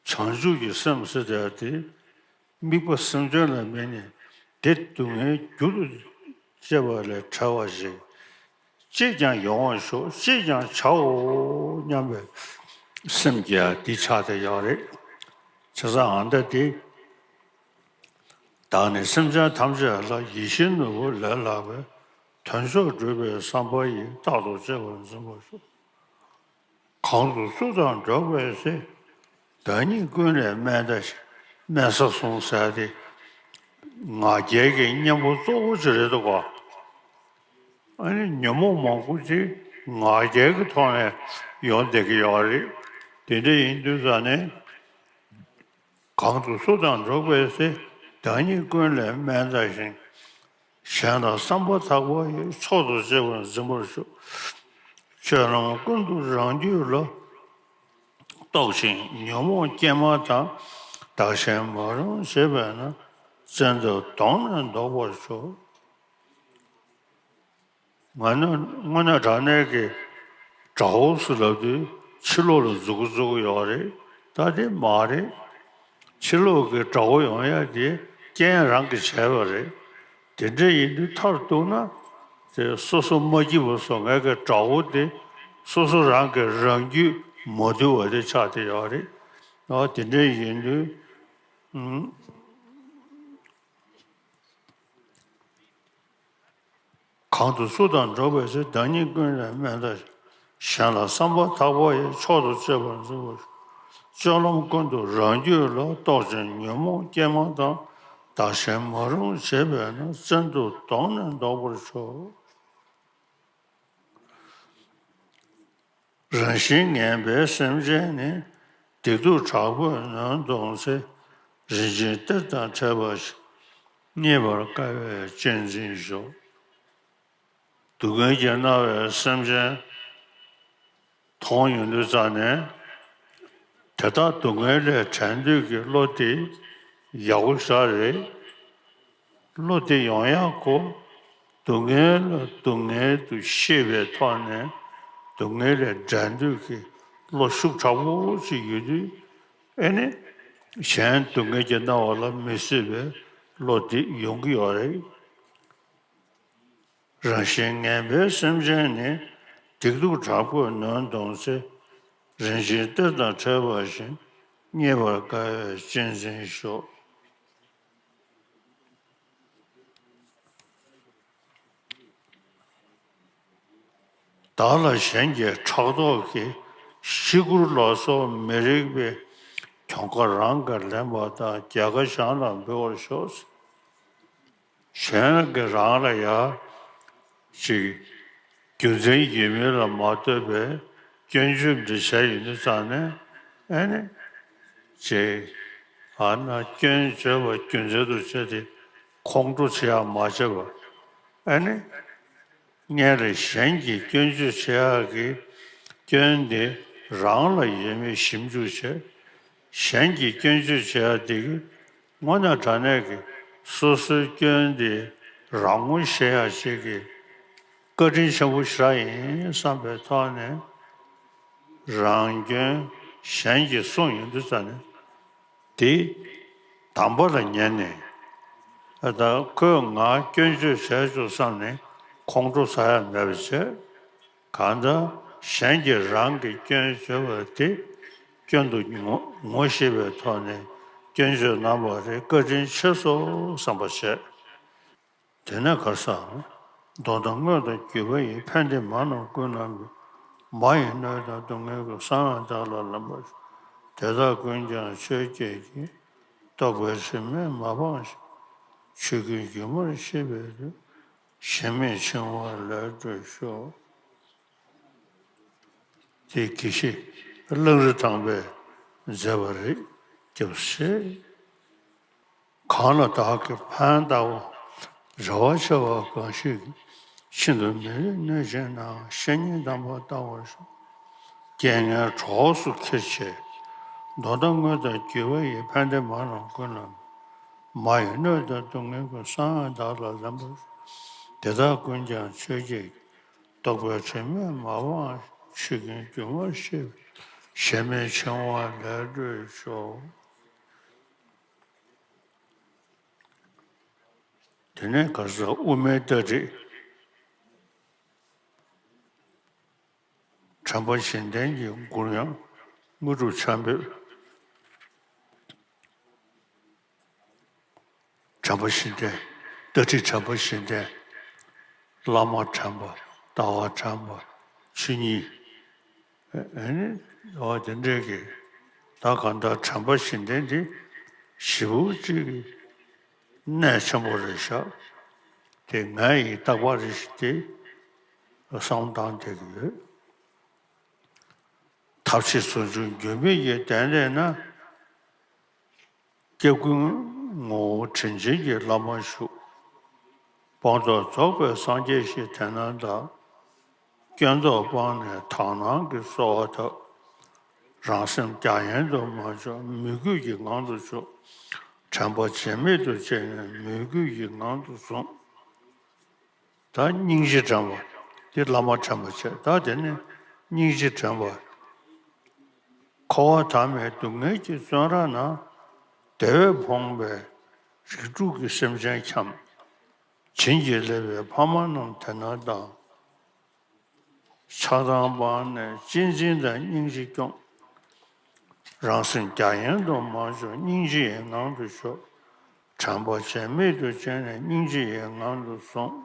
བྱང་ཆུབ་ཀྱི་སེམས་ཟེར་ཡ་དེ། དམིགས་པ་སེམས་ཅན་ལ་དམིགས་ནས་བདེ་སྡུག་བསྔལ་རྒྱུ་དང་བཅས་པ་ལས་བྲལ་བ་ཞིག་ཅིས་ཀྱང་ཡོང་བར་ཤོག་ཅིས་ཀྱང་བྱའོ་སྙམ་པའི་སེམས་ཀྱིས་འདི་ཆགས་བསྡད་ཡོད་རེད། བྱས་ཙང་ཨ་མདའ་འདི། བདག་ནི་སེམས་ཅན་ཐམས་ཅད་ལ། ཡིད་བཞིན་ནོར་བུ་ལས་ལྷག་པའི། དོན་མཆོག་སྒྲུབ་པའི་བསམ་པ་ཡིས། རྟག་ཏུ་གཅེས་པར་འཛིན་པར་ཤོག་གང་དུ་སུ་དང་འགྲོགས་པའི་ཚེ། བདག་ཉིད་ཀུན་ལས་དམན་བལྟ་ཞིང་། དམན་ས་བཟུང་ཟེར་ཏེ། ང་རྒྱལ་གྱི་གཉེན་པོ་གཙོ་བོ་ཅིག་རེད་འདུག་ག་ཨ་ནི་ཉོན་མོངས་མང་པོ་ཅིག་ང་རྒྱལ་གྱི་ཐོག་ནས་ཡོང་བསྡད་ཀྱི་ཡོད་རེད། དེ་འདྲ་ཡིན་དུས་ཙང་ནས། གང་དུ་སུ་དང་འགྲོགས་པའི་ཚེ། བདག་ཉིད་ཀུན་ལས་དམན་བལྟ་ཞིང་། གཞན་ལ་བསམ་པ་ཐག་པ་ཡིས། མཆོག་ཏུ་གཅེས་པར་འཛིན་པར་ཤོག་ཆོས་རྣམས་ཀུན་ཏུ་རང་རྒྱུད་ལ། རྟོག་ཅིང་ཉོན་མོངས་སྐྱེས་མ་ཐག་བདག་གཞན་མ་རུངས་བྱེད་པས་ན། བཙན་ཐབས་གདོང་ནས་བཟློག་པར་ཤོག་ང་ནི་དངོས་གནས་དྲང་གནས་ཀྱི་དགྲ་བོ་ཟེར་ལབ་དུས་ཕྱི་ལོགས་ལ་འཛུལ་གི་འཛུལ་གི་ཡོད་རེད། ད་དེ་མ་རེད། ཕྱི་ལོགས་ཀྱི་དགྲ་བོ་ཡོང་ཡ་དེ་རྐྱེན་རང་གིས་བྱས་པ་རེད། དེ་འདྲ་ཡིན་དུས་མཐར་གཏུགས་ན། དེ་སོ་སོ་མ་སྐྱིད་པ་བཟོ་མཁན་གྱི་དགྲ་བོ་དེ་སོ་སོ་རང་གི་རང་རྒྱུད་མ་དུལ་བ་དེ་ཆགས་བསྡད་ཡོད་རེད། ཨ་དེ་འདྲ་ཡིན་དུས། ཨུམ། གང་དུ་སུ་དང་འགྲོགས་པའི་ཚེ། བདག་ཉིད་ཀུན་ལས་དམན་བལྟ་ཞིང་། གཞན་ལ་བསམ་པ་ཐག་པ་ཡིས། མཆོག་ཏུ་གཅེས་པར་འཛིན་པར་ཤོག་སྤྱོད་ལམ་ཀུན་ཏུ་རང་རྒྱུད་ལ། རྟོག་ཅིང་ཉོན་མོངས་སྐྱེས་མ་ཐག་བདག་གཞན་མ་རུངས་བྱེད་པས་ན། བཙན་ཐབས་གདོང་ནས་བཟློག་པར་ཤོག་རང་བཞིན་ངན་པའི་སེམས་ཅན་ནི། སྡིག་སྡུག་དྲག་པོས་ནོན་གཏོང་ཚེ། རིན་ཆེན་གཏེར་དང་ཕྲད་པ་བཞིན། རྙེད་པར་དཀའ་བས་གཅེས་འཛིན་ཤོག་སྡུག་བསྔལ་གྱིས་མནར་བའི་སེམས་ཅན་མཐོང་ཡོང་དུས་ཙང་ནས། དེ་དག་སྡུག་བསྔལ་ལས་བྲལ་འདོད་ཀྱི་བློ་དེ་ཡག་པོ་ཞེ་དྲག་རེད། བློ་དེ་ཡོང་ཡག་གོ། སྡུག་བསྔལ་ལ་སྡུག་བསྔལ་དུ་ཤེས་པའི་ཐོག་ནས་སྡུག་བསྔལ་ལས་བྲལ་འདོད་ཀྱི་བློ་ཤུགས་དྲག་པོ་ཞིག་ཡོད་དུས། ཨེ་ནི། གཞན་སྡུག་བསྔལ་གྱིས་མནར་བ་ལ་མི་བཟོད་པའི་བློ་དེ་ཡོང་གི་ཡོད་རེད། རང་བཞིན་ངན་པའི་སེམས་ཅན་ནི། སྡིག་སྡུག་དྲག་པོས་ནོན་གཏོང་ཚེ། རིན་ཆེན་གཏེར་དང་ཕྲད་པ་བཞིན། རྙེད་པར་དཀའ་བས་གཅེས་འཛིན་ཤོག་བདག་ལ་གཞན་གྱིས་ཕྲག་དོག་གིས། ཤི་སྐོར་ལ་སོགས་མི་རིགས་པའི། གྱོང་ཁ་རང་གིས་ལེན་པ་དང་། རྒྱལ་ཁ་གཞན་ལ་འབུལ་བར་ཤོག་གཞན་གྱིས་རང་ལ་ཡ་ཅིག་རྒྱུ་མཚན་ཡོད་མེད་ལ་མ་ལྟོས་པའི་སྐྱོན་བརྗོད་འདི་བྱས་ཡོང་དུས་ཙང་ནས། ཨེ་ནི། ཅིག་ཨ་ན་སྐྱོན་བརྗོད་པ་རྒྱུ་མཚན་དུ་བྱས་ཏེ་ཁོང་ཁྲོ་བྱེད་ཡག་མ་བྱེད་པ། ཨེ་ནི། སྔོན་ལ་གཞན་གྱིས་སྐྱོན་བརྗོད་བྱེད་ཡག་གི་སྐྱོན་དེ་རང་ལ་ཡོད་མེད་ཞིབ་འཇུག་བྱས། གཞན་གྱིས་སྐྱོན་བརྗོད་བྱེད་ཡག་དེ་གི་དངོས་གནས་དྲང་གནས་ཀྱི་སོ་སོའི་སྐྱོན་དེ་རང་ངོ་ཤེས་ཡག་ཅིག་གི་བཀའ་དྲིན་ཆེན་པོ་ཞེ་དྲག་ཡིན་བསམ་པའི་ཐོག་ནས། རང་སྐྱོན་གཞན་གྱིས་གསུངས་ཡོང་དུས་ཙང་ནས། དེ་དམ་པ་ལ་ཉན་ནས། ཨ་ད་ཁོས་ང་སྐྱོན་བརྗོད་བྱས་ཆོག་བསམ་ནས་ཁོང་ཁྲོ་ཟ་ཡ་མེད་པ་བྱས། གང་ལྟར་གཞན་གྱིས་རང་གི་སྐྱོན་བརྗོད་པ་དེ་སྐྱོན་དུ་ངོ་ངོ་ཤེས་པའི་ཐོག་ནས་སྐྱོན་བརྗོད་གནང་བ་དེ་བཀའ་དྲིན་ཆེ་སོང་བསམ་པ་བྱས། དེ་ནས་ག་རེ་ཟེར། མདོ་དང་སྔོན་དང་བརྒྱུད་པ་ཡི། ཕན་བདེ་མ་རྣམས་ཀུན་ལ་འབུལ། མ་ཡི་གནོད་དང་སྡུག་བསྔལ་ཀུན། གསང་བས་བདག་ལ་ལེན་པར་ཤོག་དེ་དག་ཀུན་ཀྱང་ཆོས་བརྒྱད་ཀྱི། རྟོག་པའི་དྲི་མས་མ་སྤངས་ཤིང་། ཆོས་ཀུན་སྒྱུ་མར་ཤེས་པའི་ཚུལ། ཞེན་མེད་འཆིང་བ་ལས་གྲོལ་ཤོག་དེ་དགེ་བཤེས་གླང་རི་ཐང་པས་མཛད་པ་རེད། སྐྱབས་སུ་མཆི། གང་ལ་བདག་གིས་ཕན་བཏགས་པ། རེ་བ་ཆེ་བ་གང་ཞིག་གིས། ཤིན་ཏུ་མི་ལེགས་གནོད་བྱེད་ན། བཤེས་གཉེན་དམ་པ་ལྟ་བར་ཤོག་རྐྱེན་ངན་གྲོགས་སུ་འཁྱེར་བྱས། མདོ་དང་དངོས་དང་བརྒྱུད་པ་ཡི། ཕན་བདེ་མ་ལོག་ཀུན་ལ། མ་ཡི་གནོད་དང་སྡུག་བསྔལ་ཀུན། གསང་བས་བདག་ལ་ལན་པར་ཤོག་དེ་དག་ཀུན་ཀྱང་ཆོས་བརྒྱད་ཀྱི། རྟོག་པའི་དྲི་མས་མ་སྤངས་ཤིང་། ཆོས་ཀུན་སྒྱུ་མར་ཤེས་པའི། ཞེན་མེད་འཆིང་བ་ལས་གྲོལ་ཤོག་དེ་ནས་ག་ས་དབུ་མའི་ལྟ་ཁྲིད། དྲན་པ་བཞི་ལྡན་གྱི་མགུར་དབྱངས། དངོས་གྲུབ་འཆང་བོས། དྲན་པ་བཞི་ལྡན། ལྟ་ཁྲིད་དྲན་པ་བཞི་ལྡན། བླ་མ་དྲན་པ། ལྟ་བ་དྲན་པ། ཆོས་ཉིད། ཨ་ནི་འོ་དེ་འདྲའི་གི་ད་གང་ལྟར་དྲན་པ་བཞི་ལྡན་འདི་ཞེ་པོ་ཅིག་གནད་ཆེན་པོ་རེད་ཤག་དེ་ང་ཡིས་རྟག་པར་རེ་ཞིག་དེ་བསམ་བཏང་བསྡད་ཀྱི་ཡོད། ཐབས་ཤེས་ཟུང་འཇུག་འགྱུར་མེད་ཀྱི་གདན་འདྲེན་ན། སྐྱབས་ཀུན་ངོ་བོ་དྲིན་ཅན་གྱི་བླ་མ་བཞུགས། སྤངས་རྟོགས་རྫོགས་པའི་སངས་རྒྱས་ཞེས་དེ་ན་གདའ། སྐྱོན་རྟོག་སྤངས་ནས་དག་སྣང་གིས་གསོལ་བ་བཏབ། རང་སེམས་རྒྱ་ཡན་དུ་མ་འཇོག་མོས་གུས་ཀྱི་ངང་དུ་ཞོག་དྲན་པ་བརྗེད་མེད་དུ་བྱས་ནས་མོས་གུས་ཀྱི་ངང་དུ་བཟུང་། ད་སྙིང་རྗེ་དྲན་པ། འདི་བླ་མ་དྲན་པ་བྱས། ད་དེ་ནས་སྙིང་རྗེ་དྲན་པ། འཁོར་བ་མཐའ་མེད་སྡུག་བསྔལ་གྱི་བཙོན་ར་ན། བདེ་བས་ཕོངས་པའི་རིགས་དྲུག་གི་སེམས་ཅན་འཁྱམས། བྱིན་གྱིས་བརླབས་པའི་ཕ་མ་རྣམས་དེ་ན་གདའ། ཆགས་སྡང་སྤངས་ནས་གཅེས་འཛིན་དང་སྙིང་རྗེ་སྐྱོང་། རང་སེམས་རྒྱ་ཡན་དུ་མ་འཇོག་སྙིང་རྗེ་ཡི་ངང་དུ་ཞོག་དྲན་པ་བརྗེད་མེད་དུ་བྱས་ནས་སྙིང་རྗེ་ཡི་ངང་དུ་བཟུང་།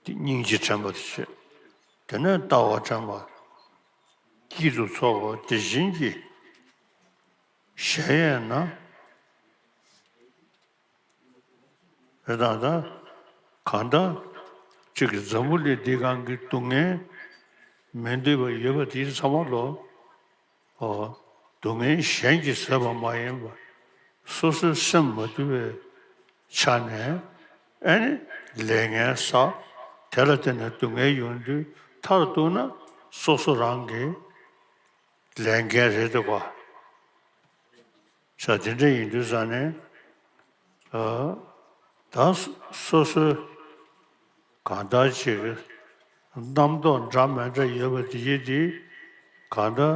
དེ་སྙིང་རྗེ་དྲན་པ་དེ་བྱས། དེ་ནས་ལྟ་བ་དྲན་པ། སྐྱིད་སྡུག་ཚོགས་པ་དེ་བཞིན་གྱི་གཞལ་ཡས་ན། རེད་དང་ད། གང་ལྟར་གཅིག་གི་འཛམ་བུ་གླིང་འདི་སྒང་གི་སྡུག་བསྔལ་མི་འདོད་པ་ཡོད་པ་དེ་ཚང་མ་ལོ། ཨོ། སྡུག་བསྔལ་གཞན་གྱིས་བཟོས་པ་མ་ཡིན་པ། སོ་སོའི་སེམས་མ་དུལ་བའི་ཆ་ནས། ཨ་ནི་ལས་ངན་བསགས། དེ་ལ་བརྟེན་ནས་སྡུག་བསྔལ་ཡོང་དུས་མཐར་གཏུགས་ན་སོ་སོ་རང་གི་ལས་འགན་རེད་འདུག་ག་ས་དེ་འདྲ་ཡིན་དུས་ཙང་ནས། ཨ། ད་སོ་སོའི་གང་ལྟར་ཅིག་རྣམ་རྟོག་འདྲ་མི་འདྲ་ཡོད་པ་དེ་ཡིན་དེ། གང་ལྟར་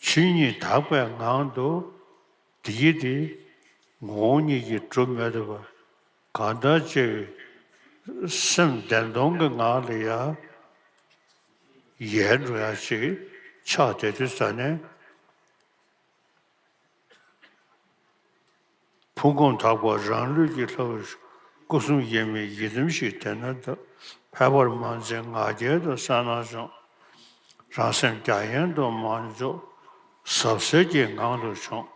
ཆོས་ཉིད་དག་པའི་ངང་དུ་དེ་ཡིན་དེ་ངོ་བོ་ཉིད་ཀྱིས་གྲུབ་མེད་པ། གང་ལྟར་ཅིག་སེམས་བདེན་སྟོང་གི་ངང་ལ་ཡ་ཡལ་འགྲོ་ཡ་ཅིག་ཆགས་བསྡད་དུས་ཙང་ནས། ཕུང་ཁམས་དག་པ་རང་ལུས་ཀྱི་ལྷ། སྐུ་གསུམ་དབྱེར་མེད་ཡི་དམ་ཞིག་དེ་ན་གདའ། ཕལ་པར་མ་འཛིན་ང་རྒྱལ་དང་གསལ་སྣང་སྦྱོང་། རང་སེམས་རྒྱ་ཡན་དུ་མ་འཇོག་ཟབ་གསལ་གྱི་ངང་དུ་སྦྱོང་།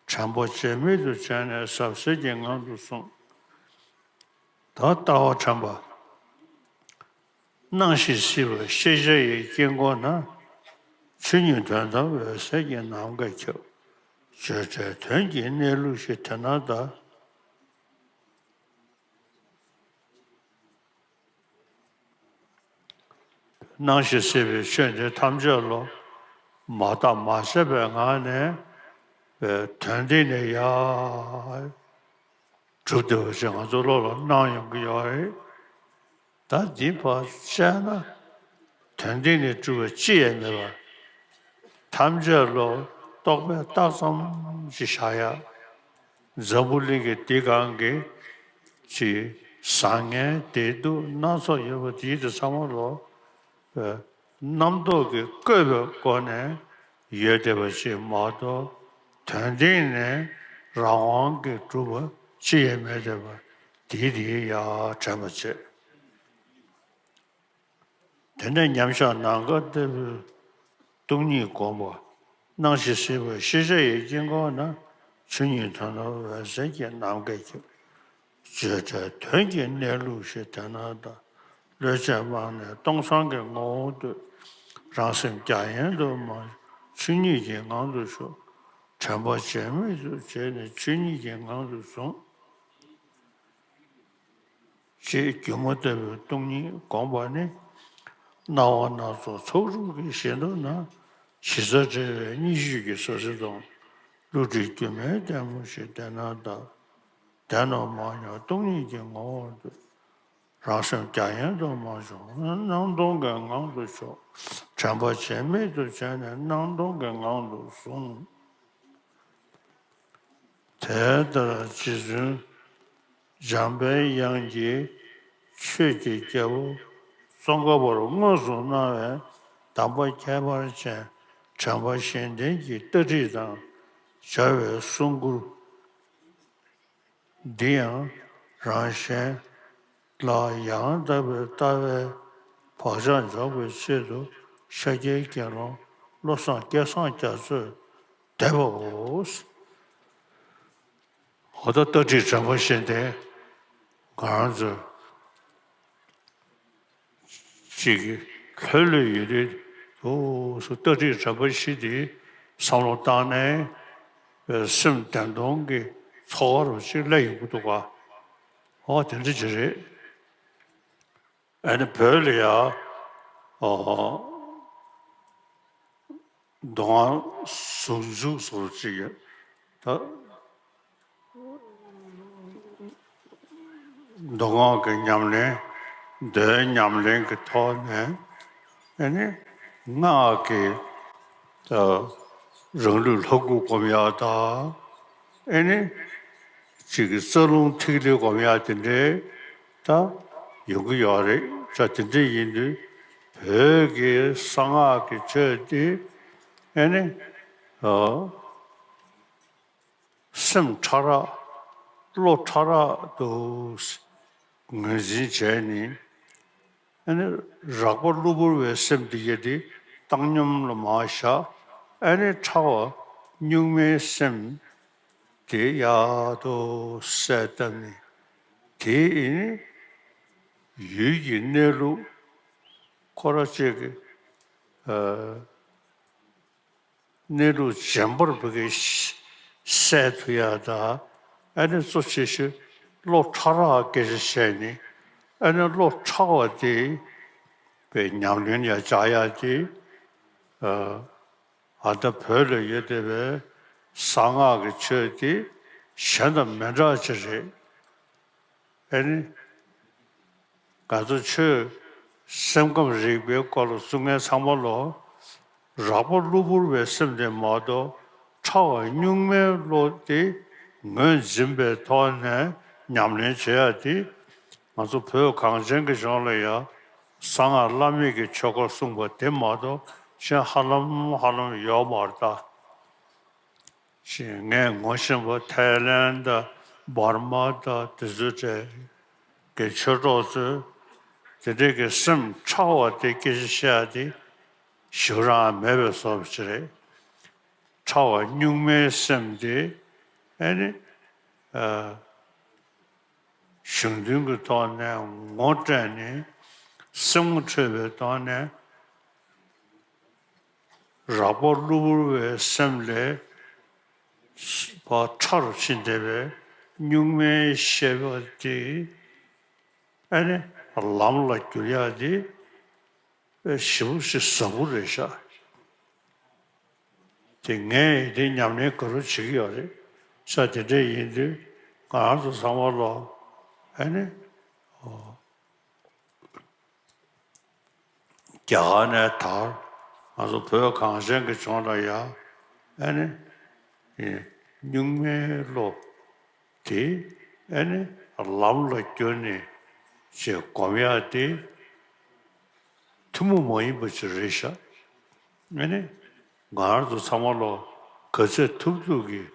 དྲན་པ་བརྗེད་མེད་དུ་བྱས་ནས་ཟབ་གསལ་གྱི་ངང་དུ་བཟུང་། ད་ལྟ་བ་དྲན་པ། སྣང་ཞིང་སྲིད་པའི་ཤེས་བྱ་ཡི་དཀྱིལ་འཁོར་ན། ཆོས་ཉིད་དོན་དམ་འོད་གསལ་གྱི་ནམ་མཁའ་ཁྱབ། བརྗོད་བྲལ་དོན་གྱི་གནས་ལུགས་ཤིག་དེ་ན་གདའ། སྣང་ཞིང་སྲིད་པའི་ཆོས་འདི་ཐམས་ཅད་ལོ། མ་བརྟགས་མ་དཔྱད་པའི་ངང་ནས། དོན་སྟེང་ནས་ཡར་གྲུབ་བསྡད་པ་ཞིག་ང་ཚོ་བློ་ལ་སྣང་ཡོང་གི་ཡོད་རེད། ད་འདི་ཕར་བཤད་ན། དོན་སྟེང་ནས་གྲུབ་པ་ཅི་ཡང་མེད་པ། ཐམས་ཅད་བློ་རྟོག་པས་བཏགས་ཙམ་ཞིག་བཞག་ཡ། འཛམ་བུ་གླིང་གི་འདི་སྒང་གི་ཅིག་བཟང་ངན་བདེ་སྡུག་སྣ་ཚོགས་ཡོད་པ་དེའི་དེ་ཚང་མ་ལོ། རྣམ་རྟོག་གིས་བཀོད་པའི་སྒོ་ནས་ཡོད་བསྡད་པ་ཞིག་མ་གཏོགས། དོན་སྟེང་ནས་རང་དབང་གིས་གྲུབ་པ་ཅི་ཡང་མེད་བསྡད་པ་དེའི་དེའི་ཡ་དྲན་པ་བྱེད། དེ་ནས་མཉམ་བཞག་ནམ་མཁའ་ལྟ་བུའི་སྟོང་ཉིད་བསྒོམ་པ། སྣང་ཞིང་སྲིད་པ་ཤེས་བྱ་ཡི་དཀྱིལ་འཁོར་ན། ཆོས་ཉིད་དོན་དམ་འོད་གསལ་གྱི་ནམ་མཁའ་ཁྱབ། བརྗོད་བྲལ་དོན་གྱི་གནས་ལུགས་ཤེས་དོན་རྣམ་དག། བློས་བྱས་སྤངས་ནས་སྟོང་སང་གི་ངོ་བོར་འདོད། རང་སེམས་རྒྱ་ཡན་དུ་མ། ཆོས་ཉིད་ཀྱི་ངང་དུ་ཞོག། དྲན་པ་བཅས་མེད་དུ་བྱས་ནས་ཆོས་ཉིད་ཀྱི་ངང་དུ་བཟུང་། ཅེས་སྒྱུ་མ་ལྟ་བུའི་སྟོང་ཉིད་བསྒོམ་པ་ནི། སྣང་བ་སྣ་ཚོགས་ཚོགས་དྲུག་གི་གཞི་མདོར་ན། གཞི་རྩ་བྲལ་བའི་གཉིས་ཆོས་ཀྱི་ཟང་ཟིང་དང་། བསླུ་བྲིད་སྒྱུ་མའི་ལྟད་མོ་ཞེས་དེ་ན་གདའ། དེ་རྣམས་མ་མྱོང་སྟོང་ཉིད་ཀྱི་ངོ་བོར་འདོད། རང་སེམས་རྒྱ་ཡན་དུ་མ་ཞོག། སྣང་སྟོང་གི་ངང་དུ་ཞོག། དྲན་པ་བཅས་མེད་དུ་བྱས་ནས་སྣང་སྟོང་གི་ངང་དུ་བཟུང་། དེ་ལྟར་རྗེ་བཙུན་འཇམ་པའི་དབྱངས་ཀྱིས་ཆོས་ཀྱི་རྒྱལ་པོ་ཙོང་ཁ་པར་དངོས་སུ་གནང་བའི་གདམས་པ་ཁྱད་པར་ཅན་དྲན་པ་བཞི་ལྡན་གྱི་ལྟ་ཁྲིད་དང་སྦྱར་བའི་གསུང་མགུར། འདི་ཡང་རང་གཞན་ལ་ཡང་དག་པའི་ལྟ་བའི་བག་ཆགས་འཇོག་པའི་ཆེད་དུ་ཤཱཀྱའི་དགེ་སློང་བློ་བཟང་སྐལ་བཟང་རྒྱ་མཚོས་བཟླས་པའོ། འོ་ད་ལྟ་ཁྲིད་དྲན་པ་བཞི་ལྡན་ང་རང་ཚོ་ཅིག་ལྷོད་ལྷོད་ཡོད་དུས་འདུག་སེ་ལྟ་ཁྲིད་དྲན་པ་བཞི་དེ་བསམ་བློ་བཏང་ནས་སེམས་བདེ་ཐང་གི་ཚོར་བ་རུ་ཅིག་སླེབས་ཡོང་གི་འདུག་ག་འོ་དེ་འདྲ་ཅིག་རེད། ཨ་ནི་བོད་ལ་ཡ་ཨོ། མདོ་སྔགས་ཟུང་འཇུག་སོགས་ཅིག་ཡོད། ད་མདོ་སྔགས་ཀྱི་ཉམས་ལེན། མདོའི་ཉམས་ལེན་གྱི་ཐོག་ནས་ཨ་ནི་སྔགས་ཀྱི་ད་རང་ལུས་ལྷ་སྐུ་སྒོམ་ཡག་དང་། ཨེ་ནི། གཅིག་གི་རྩ་རླུང་ཐིག་ལེ་སྒོམ་ཡག་དེ་འདྲའི་ད་ཡོང་གི་ཡོད་རེད། ད་དེ་འདྲ་ཡིན་དུས་བོད་ཀྱི་གསང་སྔགས་ཀྱི་ཆོས་དེ་ཨེ་ནི། ཨ། སེམས་ཕྲ་རགས། བློ་ཕྲ་རགས་དུ་ངོས་འཛིན་བྱས་ནས། ཨ་ནི་རགས་པ་གློ་བུར་བའི་སེམས་དེ་གས་དེ་བཏང་སྙོམས་ལ་མར་བཞག་ཨ་ནི་ཕྲ་བ་གཉུག་མའི་སེམས་དེ་ཡག་ཏུ་གསལ་བཏབ་ནས། དེ་ཨ་ནི་ཡུལ་གྱི་གནས་ལུགས་ཁོ་ར་ཅིག་གི་ཨ། གནས་ལུགས་རྗེན་པར་བུ་གའི་གསལ་ཐུབ་ཡག་དང་། ཨ་ནི་གཙོ་ཆེ་ཤོས་བློ་ཕྲ་རགས་སྐད་ཆ་བཤད་ནི། ཨ་ནི་བློ་ཕྲ་བ་དེ་པའི་ཉམས་ལེན་ཡང་བྱ་ཡག་དེ། ཨ་ད་བོད་ལ་ཡོད་བསྡད་པའི་གསང་སྔགས་ཀྱི་ཆོས་དེ་གཞན་དང་མི་འདྲ་ཅིག་རེད། ཨེ་ནི། ང་ཚོ་ཆོས་སེམས་ཁམས་རིག་པའི་སྐོར་ལ་གསུང་མཁན་ཚང་མ་ལོ། རགས་པ་གློ་བུར་བའི་སེམས་དེ་མ་གཏོགས་ཕྲ་བ་གཉུག་མའི་བློ་དེ་ངོས་འཛིན་པའི་ཐོག་ནས་ཉམས་ལེན་བྱེད་ཡག་དེ། ང་ཚོ་བོད་གངས་ཅན་གྱི་ལྗོངས་ལ་ཡང་གསང་སྔགས་བླ་མེད་ཀྱི་ཆོས་སྐོར་གསུངས་པ་དེ་མ་གཏོགས་གཞན་ཧ་ལམ་ཧ་ལམ་ཡོད་མ་རེད་ད། ཞེས་ངས་ངོ་ཤེས་པ་ཐའི་ལེན་དང་འབར་མ་དང་དེ་ཚོའི་གྲས་ཀྱི་ཆོས་གྲོགས་ཚོས་དེ་འདྲའི་གི་སེམས་ཕྲ་བ་དེ་སྐད་ཆ་བཤད་ཡག་དེ་ཞེ་དྲག་མེད་པའི་བཟོ་འདྲ་ཅིག་རེད། ཕྲ་བ་གཉུག་མའི་སེམས་དེ་ཨེ་ནི་ཨ། གཞུང་དོན་གྱི་ཐོག་ནས་ངོ་སྤྲད་ནས་སེམས་ངོ་འཕྲོད་པའི་ཐོག་ནས། རགས་པ་གློ་བུར་བའི་སེམས་ལས་ཕར་ཕྲ་རུ་ཕྱིན་བསྡད་པའི་གཉུག་མའི་ཤེས་པ་དེ་ཨ་ནི་ལམ་ལ་བསྒྱུར་ཡག་དེ་ཞེ་པོ་ཞིག་ཟབ་པོ་རེད་ཤག་དེ་ངས་དེ་ཉམས་ལེན་ག་རེ་བྱེད་ཀྱི་ཡོད་རེད་ཤག་དེ་འདྲ་ཡིན་དུས་ང་རང་ཚོ་ཚང་མ་ལོ་ཨ་ནི། རྒྱ་གར་ནས་དར། ང་ཚོ་བོད་གངས་ཅན་གྱི་ལྗོངས་ལ་ཡང་ཨ་ནི་གཉུག་མའི་བློ་དེ་ཨ་ནི་ལམ་ལ་བསྒྱུར་ནས་ཅེས་སྒོམ་ཡག་དེ་ཐུན་མོང་མ་ཡིན་པ་ཅིག་རེད་ཤག་ཨ་ནི་ང་རང་ཚོ་ཚང་མ་ལོ་ག་ཚོད་ཐུབ་ཐུབ་ཀྱིས་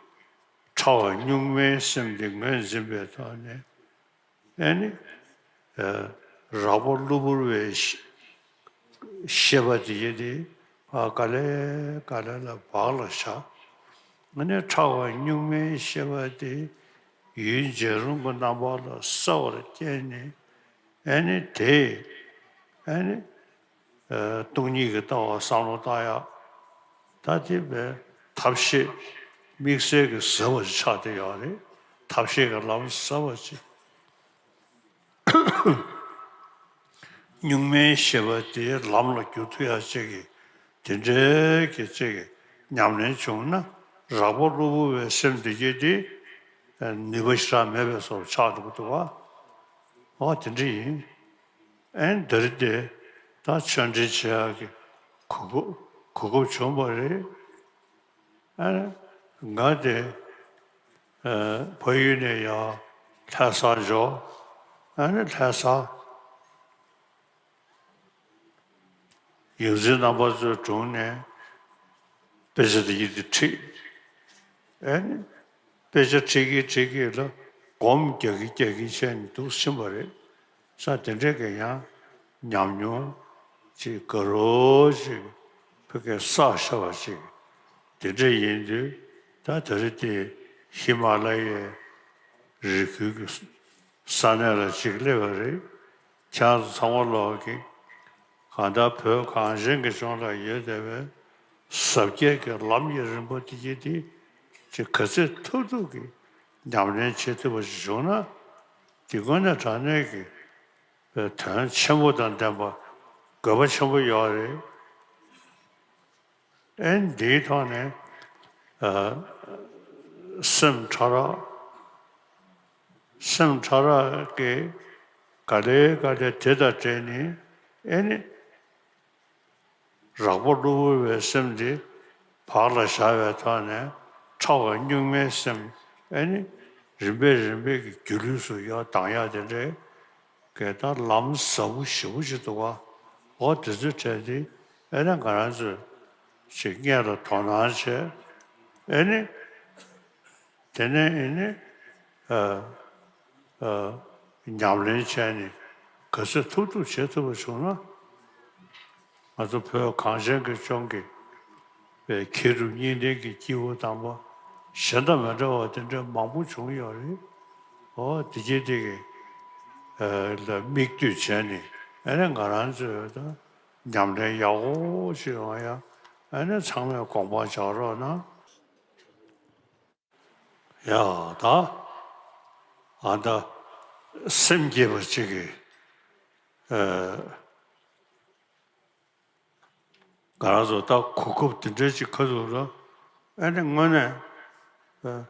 ཕྲ་བ་གཉུག་མའི་སེམས་དེ་ངོས་འཛིན་པའི་ཐོག་ནས། ཨ་ནི། ཨ། རགས་པ་གློ་བུར་བའི་ཤེས་ཤེས་པ་དེ་ཡིན་ཏེ། ཨ་ག་ལེ་ག་ལེ་ལ་བག་ལ་ཞ། ཨ་ནི་ཕྲ་བ་གཉུག་མའི་ཤེས་པ་དེ་ཡུལ་འཇལ་རུང་གི་རྣམ་པ་ལ་གསལ་བར་བསྐྱེད་ནས། ཨ་ནི་དེ་ཨ་ནི་སྟོང་ཉིད་ཀྱི་ལྟ་བ་བསམ་བློ་བཏང་ཡག་ད་དེ་བས་ཐབས་ཤེས་དམིགས་བསལ་གྱི་ཟབ་པ་ཞིག་ཆགས་བསྡད་ཡོད་རེད། ཐབས་ཤེས་ཀྱི་ལམ་ཟབ་པ་ཅིག་གཉུག་མའི་ཤེས་པ་དེ་ལམ་ལ་བསྒྱུར་ཐུབ་ཡག་ཅིག་གི་དེ་འདྲའི་གི་ཅིག་གི་ཉམས་ལེན་བྱུང་ན། རགས་པ་གློ་བུར་བའི་སེམས་དེ་གྱད་དེ་ནུས་པ་ཞེ་དྲག་མེད་པའི་བཟོ་ཆགས་འགྲོ་གི་འདུག་བ། འོ་དེ་འདྲ་ཡིན། ཨན་འདིར་དེ་ད་ཆོས་འབྲེལ་བྱེད་ཡག་གི་གོ་སྐབས་གོ་སྐབས་བྱུང་བ་རེད། ཨ་ནི་ང་དེ་ཨ་ཕ་ཡུལ་ནས་ཡར་ལྷ་སར་འབྱོར། ཨ་ནི་ལྷ་ས་ཡོངས་འཛིན་རྣམ་པ་ཚོའི་དྲུང་ནས་དཔེ་ཆ་དེ་ཡིད་དུ་ཁྲིད། ཨ་ནི་དཔེ་ཆ་ཁྲིད་ཀྱིན་ཁྲིད་ཀྱིན་ལ་སྒོམ་རྒྱག་གིན་རྒྱག་གིན་བྱས་ནས་འདུག་ཕྱིན་པ་རེད། ས་དེ་འདྲས་ཀྱི་ཡང་ཉམས་མྱོང་ཅིག་དགའ་རབ་ཅིག་ཕ་གིར་བསགས་བཞག་པ་ཅིག་དེ་འདྲས་ཡིན་དུས། ད་ད་རེས་དེ་ཧི་མ་ལ་ཡའི་རི་ཁུལ་གྱི་ས་གནས་ལ་ཅིག་སླེབས་པ་རེད། ཁྱེད་རང་ཚོ་ཚང་མ་ལོག་གིས་གང་ལྟར་བོད་གངས་ཅན་གྱི་ལྗོངས་ལ་ཡོད་བསྡད་པའི་ཟབ་རྒྱས་ཀྱི་ལམ་གྱི་རིམ་པ་དེ་གྱད་དེ་ཅིག་ག་ཚོད་ཐུབ་ཐུབ་ཀྱིས་ཉམས་ལེན་བྱེད་ཐུབ་པ་ཞིག་བྱུང་ན། དེ་དངོས་གནས་དྲང་གནས་ཀྱི་དོན་ཆེན་པོ་དང་ལྡན་པ་དགོས་པ་ཆེན་པོ་ཡོད་རེད། ཨན་འདིའི་ཐོག་ནས་ཨ་སེམས་ཕྲ་རགས་སེམས་ཕྲ་རགས་ཀྱི་ག་ལེ་ག་ལེ་དེ་དང་འབྲེལ་ནས། ཨ་ནི་རགས་པ་གློ་བུར་བའི་སེམས་འདི་བག་ལ་ཞ་བའི་ཐོག་ནས་ཕྲ་བ་གཉུག་མའི་སེམས། ཨ་ནི་རིམ་པས་རིམ་པས་ཀྱི་སྒྱུ་ལུས་སུ་ཡར་ལྡང་ཡག་དེ་འདྲའི་གི་ད་ལམ་ཟབ་པོ་ཞེ་པོ་ཅིག་འདུག་བ། འོ་དེ་ཚོའི་གྲས་དེ་ཨ་ནི་ང་རང་ཚོས་ཅིག་སྔོན་ལ་དོ་སྣང་བྱས། ཨ་ནི་དེ་ནས་ཨ་ནི་ཨ་ཨ་ཉམས་ལེན་བྱས་ནས་ག་ཚོད་ཐུབ་ཐུབ་བྱེད་ཐུབ་པ་བྱུང་ན། ང་ཚོ་བོད་གངས་ཅན་གྱི་ལྗོངས་ཀྱི་པའི་མཁས་གྲུབ་གཉིས་ལྡན་གྱི་སྐྱེས་བུ་དམ་པ་གཞན་དང་མི་འདྲ་བ་དེ་འདྲ་མང་པོ་བྱུང་ཡོད་རེད། འོ་དེ་གྱད་དེ་གི་ལ་མིག་ལྟོས་བྱས་ནས། ཨ་ནི་ང་རང་ཚོས་ད་ཉམས་ལེན་ཡག་པོ་ཞིག་ཡོང་ཡ། ཨ་ནི་ཚང་མས་དགོངས་པ་འཇགས་རོགས་གནང་། ཡ་ད་ཨ་ད་སེམས་བསྐྱེད་པ་ཅིག་གི་ཨ། ང་རང་ཚོ་ད་གོ་སྐབས་དེ་འདྲའི་ཅིག་ཁ་ཐུག་ལ། ཨ་ནི་དངོས་གནས་ཨ་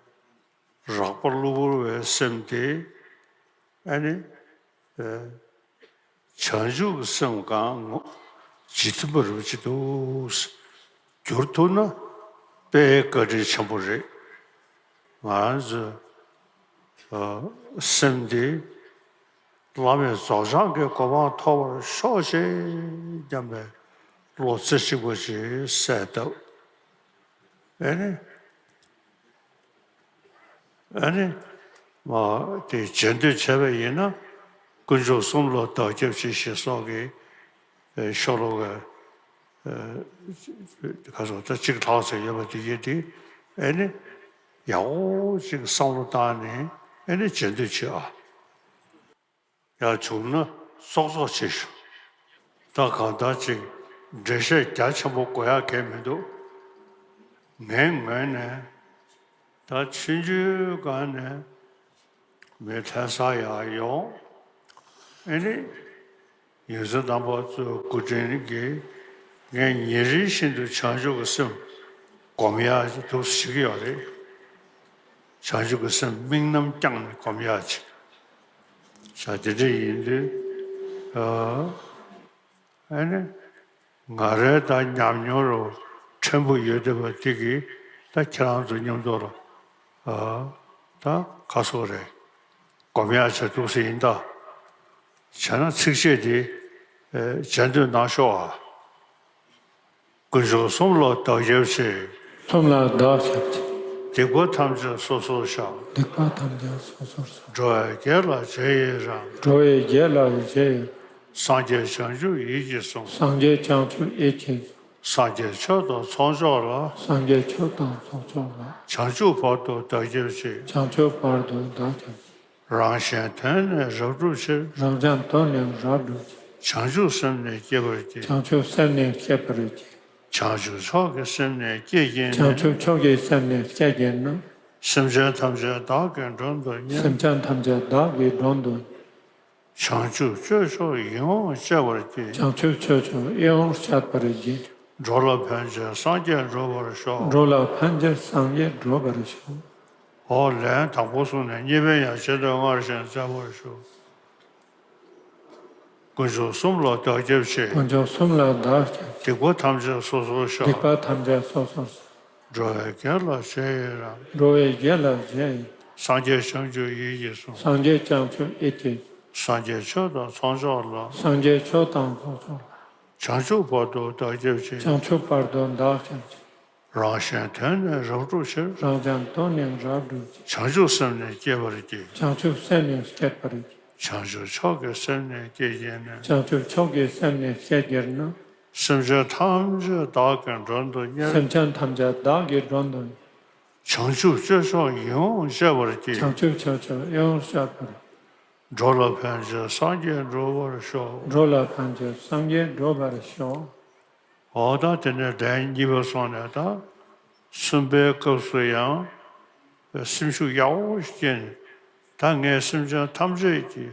རགས་པ་གློ་བུར་བའི་སེམས་དེ་ཨ་ནི་ཨ་བྱང་ཆུབ་ཀྱི་སེམས་གང་ངོ་ཇི་ཐུབ་པ་རུ་ཅི་འདུག་བསྒྱུར་ཐུབ་ན་དཔེ་བཀའ་དྲིན་ཆེན་པོ་རེད། ང་རང་ཚོའི་ཨ་སེམས་འདི་བླ་མེད་རྫོགས་བྱང་གི་གོ་འཕང་ཐོབ་པར་ཤོག་ཅེས་སྙམ་པའི་བློ་རྩེ་གཅིག་པ་ཅིག་གསལ་བཏབ། ཨེ་ནི་ཨེ་ནི་མ་དེ་རྗེས་ཟློས་བྱས་པ་ཡིན་ན། དཀོན་མཆོག་གསུམ་ལ་བདག་སྐྱབས་མཆི་ཞེས་སོགས་ཀྱི་ཤོ་ལོ་ཀ་ཨ་ག་ཚོད་ད་གཅིག་ལྷག་ཙམ་ཡོད་པ་དེ་གྱད་དེ། ཨེ་ནི་ཡག་པོ་ཅིག་བསམ་བློ་བཏང་ནས་ཨེ་ནི་རྗེས་ཟློས་བྱེད་ཨ། ཡག་བྱུང་ན་ཙོག་ཙོག་བྱེད་ཤོག་ད་གང་ལྟར་ཅིག་འགྲེལ་བཤད་རྒྱ་ཆེན་པོ་དགོས་ཡག་གང་ཡང་མི་འདུག་ངའི་ངོས་ནས་ད་ཆུང་ཆུང་སྒང་ནས་མི་ལྷ་ས་ཡར་ཡོང་། ཨེ་ནི་ཡོངས་འཛིན་རྣམ་པ་ཚོའི་སྐུ་དྲིན་གྱིས་ངས་ཉིན་རེ་བཞིན་དུ་བྱང་ཆུབ་ཀྱི་སེམས་སྒོམ་ཡག་ཅིག་འདུག་ཞུ་གི་ཡོད་རེད། བྱང་ཆུབ་ཀྱི་སེམས་དམིགས་རྣམ་བསྐྱངས་ནས་སྒོམ་ཡག་ཅིག་ཞག་དེ་འདྲ་ཡིན་དུས། ཨ་ནི་ང་རའི་ད་ཉམས་མྱོང་རུ་ཕྲན་བུ་ཡོད་བསྡད་པ་དེ་གིས་ད་ཁྱེད་རང་ཚོ་མཉམ་དུ་ལ་ཨ་ད་ག་སོགས་རེད། སྒོམ་ཡག་བྱ་འདུག་སེ་ཡིན་ད། བྱས་ན་ཚིགས་བཅད་འདི་ཨ་རྗེས་ཟློས་གནང་ཤོག་ཨ། དཀོན་མཆོག་གསུམ་ལ་བདག་སྐྱབས་མཆི། གསུམ་ལ་བདག་སྐྱབས་མཆི། སྡིག་པ་ཐམས་ཅད་སོ་སོར་བཤགས། སྡིག་པ་ཐམས་ཅད་སོ་སོར་བཤགས། འགྲོ་བའི་དགེ་ལ་རྗེས་ཡི་རང་། འགྲོ་བའི་དགེ་ལ་རྗེས་ཡི། སངས་རྒྱས་བྱང་ཆུབ་ཡིད་ཀྱིས་བཟུང་། སངས་རྒྱས་བྱང་ཆུབ་ཡིད་ཀྱིས་བཟུང་། སངས་རྒྱས་ཆོས་དང་ཚོགས་མཆོག་ལ། སངས་རྒྱས་ཆོས་དང་ཚོགས་མཆོག་ལ། བྱང་ཆུབ་བར་དུ་བདག་སྐྱབས་མཆི། བྱང་ཆུབ་བར་དུ་བདག་སྐྱབས་མཆི། རང་གཞན་དོན་ནི་རབ་བསྒྲུབ་ཕྱིར། རང་གཞན་དོན་ནི་རབ་བསྒྲུབ་ཕྱིར། བྱང་ཆུབ་སེམས་ནི་བསྐྱེད་པར་བགྱི། བྱང་ཆུབ་སེམས་ནི་བསྐྱེད་པར་བགྱི། བྱང་ཆུབ་མཆོག་གི་སེམས་ནི་བསྐྱེད་བགྱིས་ནས། བྱང་ཆུབ་མཆོག་གི་སེམས་ནི་བསྐྱེད་བགྱིས་ནས། སེམས་ཅན་ཐམས་ཅད་བདག་གིས་མགྲོན་དུ་གཉེར། སེམས་ཅན་ཐམས་ཅད་བདག་གིས་མགྲོན་དུ། བྱང་ཆུབ་སྤྱོད་མཆོག་ཡིད་འོང་སྤྱད་པར་བགྱི། བྱང་ཆུབ་སྤྱོད་མཆོག་ཡིད་འོང་སྤྱད་པར་བགྱི། འགྲོ་ལ་ཕན་ཕྱིར་སངས་རྒྱས་འགྲུབ་པར་ཤོག། འགྲོ་ལ་ཕན་ཕྱིར་སངས་རྒྱས་འགྲུབ་པར་ཤོག། འོ་ལན་དང་པོ་གསུངས་ནས་གཉིས་པའི་ཡང་ཇི་ལྟར་སྔར་བཞིན་མཛད་པར་ཞུ། དཀོན་མཆོག་གསུམ་ལ་བདག་སྐྱབས་མཆི། དཀོན་མཆོག་གསུམ་ལ་བདག་སྐྱབས་མཆི། སྡིག་པ་ཐམས་ཅད་སོ་སོར་བཤགས། སྡིག་པ་ཐམས་ཅད་སོ་སོར་བཤགས། འགྲོ་བའི་དགེ་ལ་རྗེས་ཡི་རང་། འགྲོ་བའི་དགེ་ལ་རྗེས་ཡི། སངས་རྒྱས་བྱང་ཆུབ་ཡིད་ཀྱིས་བཟུང་། སངས་རྒྱས་བྱང་ཆུབ་ཡིད་ཀྱིས། སངས་རྒྱས་ཆོས་དང་ཚོགས་མཆོག་ལ། སངས་རྒྱས་ཆོས་དང་ཚོགས་མཆོག་ལ། བྱང་ཆུབ་བར་དུ་བདག་སྐྱབས་མཆི། བྱང་ཆུབ་བར་དུ་བདག་སྐྱབས་མཆི། རང་གཞན་དོན་ནི་རབ་བསྒྲུབ་ཕྱིར། རང་གཞན་དོན་ནི་རབ་བསྒྲུབ་ཕྱིར། བྱང་ཆུབ་སེམས་ནི་བསྐྱེད་པར་བགྱི། བྱང་ཆུབ་སེམས་ནི་བསྐྱེད་པར་བགྱི། བྱང་ཆུབ་མཆོག་གི་སེམས་ནི་བསྐྱེད་བགྱིས་ནས། བྱང་ཆུབ་མཆོག་གི་སེམས་ནི་བསྐྱེད་བགྱིས་ནས། སེམས་ཅན་ཐམས་ཅད་བདག་གིས་མགྲོན་དུ་གཉེར། སེམས་ཅན་ཐམས་ཅད་བདག་གིས་མགྲོན་དུ་གཉེར། བྱང་ཆུབ་སྤྱོད་མཆོག་ཡིད་འོང་སྤྱད་པར་བགྱི། བྱང་ཆུབ་སྤྱོད་མཆོག་ཡིད་འོང་སྤྱད་པར། འགྲོ་ལ་ཕན་ཕྱིར་སངས་རྒྱས་འགྲུབ་པར་ཤོག། འགྲོ་ལ་ཕན་ཕྱིར་སངས་རྒྱས་འགྲུབ་པར་ཤོག། འོ་ད་དེ་ནས་ལན་གཉིས་པ་སོང་ནས་ད་གསུམ་པའི་སྐབས་སུ་ཡང་སེམས་ཤུགས་ཡག་པོ་ཞིག་སྐྱེས་ནས། ད་ངས་སེམས་ཅན་ཐམས་ཅད་ཀྱི་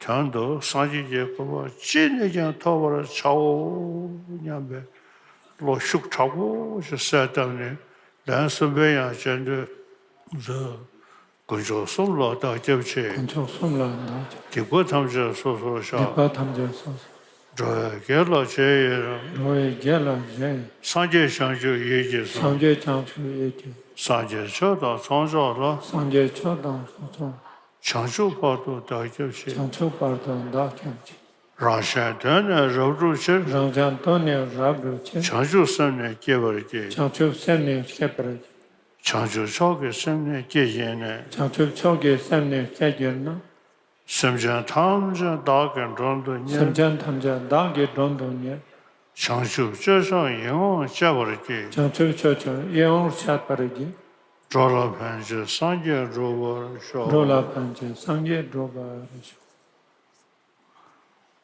དོན་དུ་སངས་རྒྱས་ཀྱི་གོ་འཕང་ཅི་ནས་ཀྱང་ཐོབ་པར་བྱའོ་སྙམ་པའི་བློ་ཤུགས་དྲག་པོ་ཞིག་གསལ་བཏབ་ནས། ལན་གསུམ་པའི་ཡང་སྤྱན་འདུས་མཛོད། དཀོན་མཆོག་གསུམ་ལ་བདག་སྐྱབས་མཆི། དཀོན་མཆོག་གསུམ་ལ་བདག་སྐྱབས། སྡིག་པ་ཐམས་ཅད་སོ་སོར་བཤགས། སྡིག་པ་ཐམས་ཅད་སོ་སོར། འགྲོ་བའི་དགེ་ལ་རྗེས་ཡི་རང་། འགྲོ་བའི་དགེ་ལ་རྗེས་ཡི། སངས་རྒྱས་བྱང་ཆུབ་ཡིད་ཀྱིས་བཟུང་། སངས་རྒྱས་བྱང་ཆུབ་ཡིད་ཀྱིས། སངས་རྒྱས་ཆོས་དང་ཚོགས་མཆོག་ལ། སངས་རྒྱས་ཆོས་དང་ཚོགས་མཆོག་ལ། བྱང་ཆུབ་བར་དུ་བདག་སྐྱབས་མཆི། བྱང་ཆུབ་བར་དུ་བདག་སྐྱབས་མཆི། རང་གཞན་དོན་ནི་རབ་བསྒྲུབ་ཕྱིར། རང་གཞན་དོན་ནི་རབ་བསྒྲུབ་ཕྱིར། བྱང་ཆུབ་སེམས་ནི་བསྐྱེད་པར་བགྱི། བྱང་ཆུབ་སེམས་ནི་བསྐྱེད་པར་བགྱི། བྱང་ཆུབ་མཆོག་གི་སེམས་ནི་བསྐྱེད་བགྱིས་ནས། བྱང་ཆུབ་མཆོག་གི་སེམས་ནི་བསྐྱེད་བགྱིས་ནས། སེམས་ཅན་ཐམས་ཅད་བདག་གིས་མགྲོན་དུ་གཉེར། སེམས་ཅན་ཐམས་ཅད་བདག་གིས་མགྲོན་དུ་གཉེར། བྱང་ཆུབ་སྤྱོད་མཆོག་ཡིད་འོང་སྤྱད་པར་བགྱི། བྱང་ཆུབ་སྤྱོད་མཆོག་ཡིད་འོང་སྤྱད་པར་བགྱི། འགྲོ་ལ་ཕན་ཕྱིར་སངས་རྒྱས་འགྲུབ་པར་ཤོག། འགྲོ་ལ་ཕན་ཕྱིར་སངས་རྒྱས་འགྲུབ་པར་ཤོག།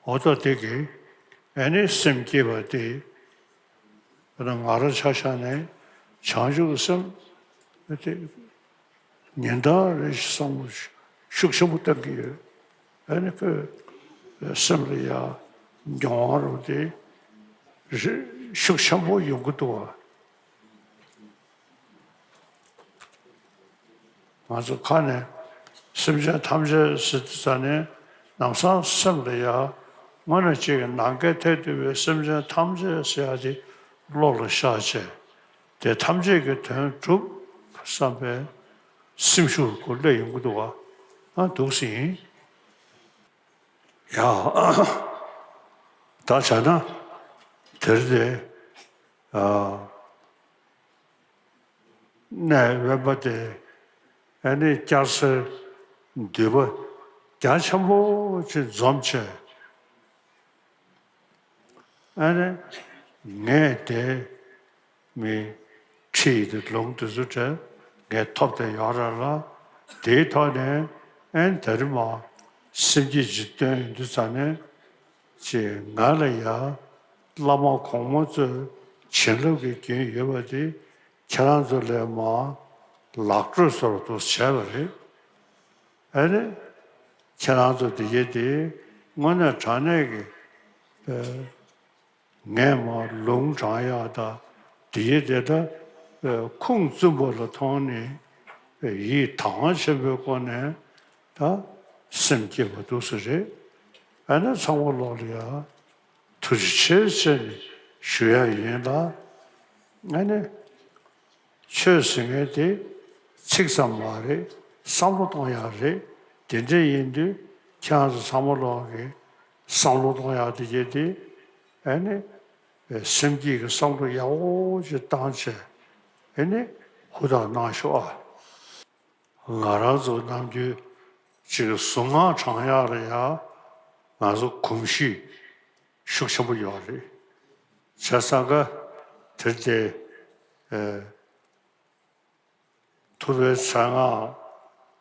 འོ་ད་དེ་གིས་ཨ་ནི་སེམས་བསྐྱེད་པ་དེ། ང་རང་ཆ་བཞག་ནས་བྱང་ཆུབ་སེམས་དེ་ཉིན་ལྟར་རེ་བཞིན་བསམ་བློ་ཤུགས་ཆེན་པོ་གཏོང་གི་ཡོད། ཨ་ནི་ཁོས་སེམས་ལ་ཡ་མྱོང་བ་རུ་དེ་ཤུགས་ཆེན་པོ་ཡོང་གི་འདུག་བ། ང་ཚོ་ཁ་ནས་སེམས་ཅན་ཐམས་ཅད་ཟེར་དུས་ཙ་ནས་ལམ་སང་སེམས་ལ་ཡ་དངོས་གནས་གཅིག་གི་ནམ་མཁའི་མཐས་གཏུགས་པའི་སེམས་ཅན་ཐམས་ཅད་ཟེར་ཡ་དེ་བློ་ལ་ཤར་བྱས། དེ་ཐམས་ཅད་ཀྱི་དོན་གྲུབ་བསམ་པའི་སེམས་ཤུགས་ཁོ་སླེབས་ཡོང་གི་འདུག་བ། ང་འདུག་སེ་ཡིན། ཡ། ད་བྱས་ན་དེར་དེ་ཨ། གནས་དབེན་པ་དེ་ཨ་ནི་སྐྱ་སེར་འདུས་པ་རྒྱ་ཆེན་པོ་ཅིག་འཛོམས་བྱས། ཨ་ནི་ངས་དེ་མི་ཁྲིད་དེ་ལུང་དེ་ཚོ་དྲན་ངས་ཐོབ་བསྡད་ཡོད་རེད་ལ། དེའི་ཐོག་ནས་ཨ་ནི་དེ་རིང་མ་སེམས་བསྐྱེད་ཅིག་བཏོན་ཡོང་དུས་ཙ་ནས། ཅེས་ང་ལ་ཡ་བླ་མ་གོང་མ་ཚོའི་བྱིན་རླབས་ཀྱི་རྒྱུན་ཡོད་པ་དེ་ཁྱེད་རང་ཚོ་ལས་མར་ལག་འགྲོ་བཟོ་འདྲ་བྱས་པ་རེད། ཨ་ནི་ཁྱེད་རང་ཚོ་དེ་གས་དེ་དངོས་གནས་དྲང་གནས་ཀྱི་ཨ་ངས་མར་ལུང་དྲང་ཡག་དང་དེ་གས་དེ་འདྲ་ཨ་ཁུངས་བཙུན་པ་ལ་མཐོང་ནས་ཨ་ཡིད་དྭངས་ཆེན་པོའི་སྒོ་ནས་ད་སེམས་བསྐྱེད་པ་འདུག་སེ་རེད། ཨ་ནི་ཚང་མ་ལོག་ལ་ཡ། ཐུགས་རྗེ་ཆེ་ཟེར་ནས་ཞུ་ཡ་ཡིན་ལ། ཨ་ནི་ཆོས་ཟེར་མཁན་དེ་ཚིག་ཙམ་མ་རེད། བསམ་བློ་གཏོང་ཡ་རེད། དེ་འདྲ་ཡིན་དུས་ཁྱེད་རང་ཚོ་ཚང་མ་ལོག་གིས་བསམ་བློ་གཏོང་ཡ་དེ་གྱད་དེ། ཨ་ནི་སེམས་བསྐྱེད་ཀྱི་བསམ་བློ་ཡག་པོ་ཅིག་བཏང་བྱས། ཨ་ནི་ཧུར་ཐག་གནང་ཤོག་ཨ། ང་རང་ཚོ་ནམ་རྒྱུན་ཅིག་གཟུངས་སྔགས་བགྲང་ཡག་ལ་ཡ་ང་ཚོ་གོམས་གཤིས་ཤུགས་ཆེན་པོ་ཡོད་རེད། བྱས་ཙང་ཀ་ དེར་ཏེ། ཨེ། ཐུབ་པའི་མཚན་སྔགས་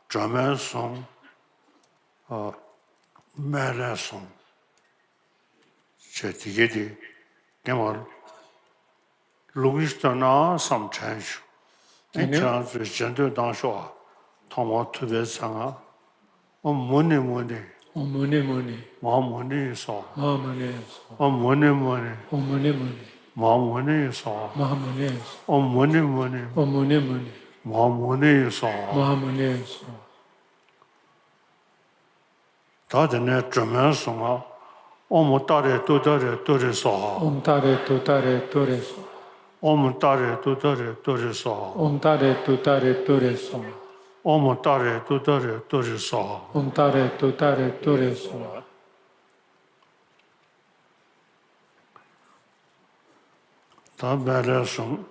སྒྲོལ་མའི་གཟུངས། ཨ། སྨན་བླའི་གཟུངས་བཅས་དེ་གའི་དེ་ནི་མར་ལུང་གིས་བཏོན་ན་བསམ་དྲན་བྱུང་། དེ་ནི་ཁྱེད་རང་ཚོས་རྗེས་ཟློས་གནང་ཤོག་ཨ། ཐོག་མར་ཐུབ་པའི་མཚན་སྔགས། ཨོཾ་མུ་ནེ་མུ་ནེ། ཨོཾ་མུ་ནེ་མུ་ནེ། མ་ཧཱ་མུ་ནེ་ཡེ་སྭཱ་ཧཱ། མ་ཧཱ་མུ་ནེ་ཡེ་སྭཱ་ཧཱ། ཨོཾ་མུ་ནེ་མུ་ནེ། ཨོཾ་མུ་ནེ་མུ་ནེ། མ་ཧཱ་མུ་ནེ་ཡེ་སྭཱ་ཧཱ། མ་ཧཱ་མུ་ནེ་ཡེ་སྭཱ་ཧཱ། ཨོཾ་མུ་ནེ་མུ་ནེ། ཨོཾ་མུ་ནེ་མུ་ནེ། མ་ཧཱ་མུ་ནེ་ཡེ་སྭཱ་ཧཱ། མ་ཧཱ་མུ་ནེ་ཡེ་སྭཱ་ཧཱ། ད་དེ་ནས་སྒྲོལ་མའི་གཟུངས་སྔགས། ཨོཾ་ཏཱ་རེ་ཏུཏྟཱ་རེ་ཏུ་རེ་སྭཱ་ཧཱ། ཨོཾ་ཏཱ་རེ་ཏུཏྟཱ་རེ་ཏུ་རེ་སྭཱ་ཧཱ། ཨོཾ་ཏཱ་རེ་ཏུཏྟཱ་རེ་ཏུ་རེ་སྭཱ་ཧཱ། ཨོཾ་ཏཱ་རེ་ཏུཏྟཱ་རེ་ཏུ་རེ་སྭཱ་ཧཱ། ཨོཾ་ཏཱ་རེ་ཏུཏྟཱ་རེ་ཏུ་རེ་སྭཱ་ཧཱ། ཨོཾ་ཏཱ་རེ་ཏུཏྟཱ་རེ་ཏུ་རེ་སྭཱ་ཧཱ། ད་སྨན་བླའི་གཟུངས།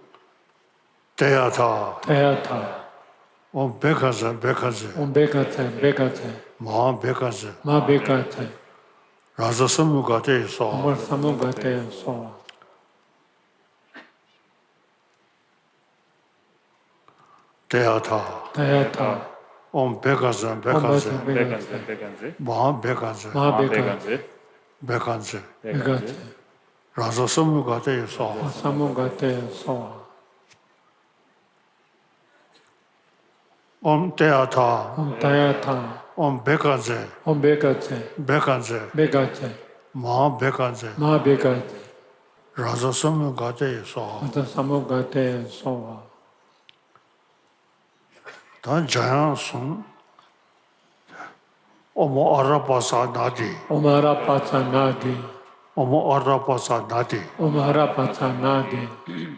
ཏདྱ་ཐཱ། ཏདྱ་ཐཱ། ཨོཾ་བྷཻ་ཥ་ཛྱེ་བྷཻ་ཥ་ཛྱེ། ཨོཾ་བྷཻ་ཥ་ཛྱེ་བྷཻ་ཥ་ཛྱེ། མ་ཧཱ་བྷཻ་ཥ་ཛྱེ། མ་ཧཱ་བྷཻ་ཥ་ཛྱེ། རཱ་ཛ་ས་མུདྒ་ཏེ་ཡེ་སྭཱ་ཧཱ། རཱ་ཛ་ས་མུདྒ་ཏེ་ཡེ་སྭཱ་ཧཱ། ཏདྱ་ཐཱ། ཏདྱ་ཐཱ། ཨོཾ་བྷཻ་ཥ་ཛྱེ་བྷཻ་ཥ་ཛྱེ། བྷཻ་ཥ་ཛྱེ་བྷཻ་ཥ་ཛྱེ། མ་ཧཱ་བྷཻ་ཥ་ཛྱེ། མ་ཧཱ་བྷཻ་ཥ་ཛྱེ། བྷཻ་ཥ་ཛྱེ། བྷཻ་ཥ་ཛྱེ། རཱ་ཛ་ས་མུདྒ་ཏེ་ཡེ་སྭཱ་ཧཱ། རཱ་ཛ་ས་མུདྒ་ཏེ་ཡེ་སྭཱ་ཧཱ། ཨོཾ་ཏདྱ་ཐཱ། ཨོཾ་ཏདྱ་ཐཱ། ཨོཾ་བྷཻ་ཥ་ཛྱེ། ཨོཾ་བྷཻ་ཥ་ཛྱེ། བྷཻ་ཥ་ཛྱེ། བྷཻ་ཥ་ཛྱེ། མ་ཧཱ་བྷཻ་ཥ་ཛྱེ། མ་ཧཱ་བྷཻ་ཥ་ཛྱེ། རཱ་ཛ་ས་མུདྒ་ཏེ་ཡེ་སྭཱ་ཧཱ། རཱ་ཛ་ས་མུདྒ་ཏེ་ཡེ་སྭཱ་ཧཱ། ད་འཇམ་དབྱངས་གཟུངས། ཨོཾ་ཨ་ར་པ་ཙ་ན་དྷཱིཿ། ཨོཾ་ཨ་ར་པ་ཙ་ན་དྷཱིཿ། ཨོཾ་ཨ་ར་པ་ཙ་ན་དྷཱིཿ། ཨོཾ་ཨ་ར་པ་ཙ་ན་དྷཱིཿ།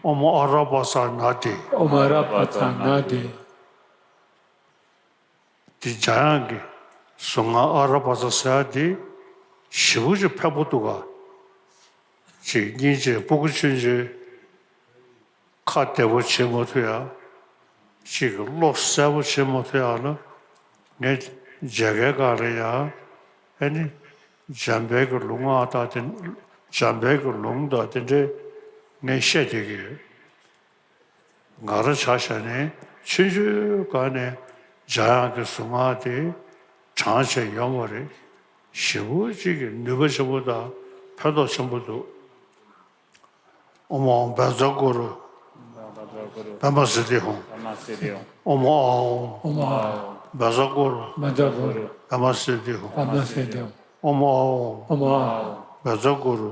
ཨོཾ་ཨ་ར་པ་ཙ་ན་དྷཱིཿ། ཨོཾ་ཨ་ར་པ་ཙ་ན་དྷཱིཿ། འདི་འཇམ་དབྱངས་ཀྱི་གཟུངས་སྔགས་ཨ་ར་པ་ཙ་ཟེར་ཡ་འདི་ཞེ་པོ་ཅིག་ཕན་པོ་འདུག་ག་ཅིག་སྙིང་རྗེ་སྤུ་གུ་ཆུང་ཆུང་ཁ་བདེ་པོ་བྱེད་མ་ཐུབ་ཡ། ཅིག་བློ་གསལ་པོ་བྱེད་མ་ཐུབ་ཡ་ལ། ངས་མཇལ་ཁའི་སྒང་ལ་ཡ། ཨ་ནི་འཇམ་དཔལ་གྱི་ལུང་ཨ་ད་དེ། འཇམ་དཔལ་གྱི་ལུང་དང་དེ་འདྲའི་ངས་བཤད་བསྡད་ཀྱི་ཡོད། ང་རང་ཆ་བཞག་ནས་ཆུང་ཆུང་སྒང་ནས་འཇམ་དབྱངས་ཀྱི་གཟུངས་སྔགས་དེ་བགྲངས་བྱས་ཡོང་བ་རེད། ཞེ་པོ་ཅིག་གི་ནུས་པ་ཆེན་པོ་དང་ཕན་ཐོགས་ཆེན་པོ་འདུག་ཨོཾ་ཨཱཿཧཱུྃ་བཛྲ་གུ་རུ་པདྨ་སིདྡྷི་ཧཱུྃ། ཨོཾ་ཨཱཿཧཱུྃ། ཨོཾ་ཨཱཿཧཱུྃ། བཛྲ་གུ་རུ་པདྨ་སིདྡྷི་ཧཱུྃ། ཨོཾ་ཨཱཿཧཱུྃ། བཛྲ་གུ་རུ་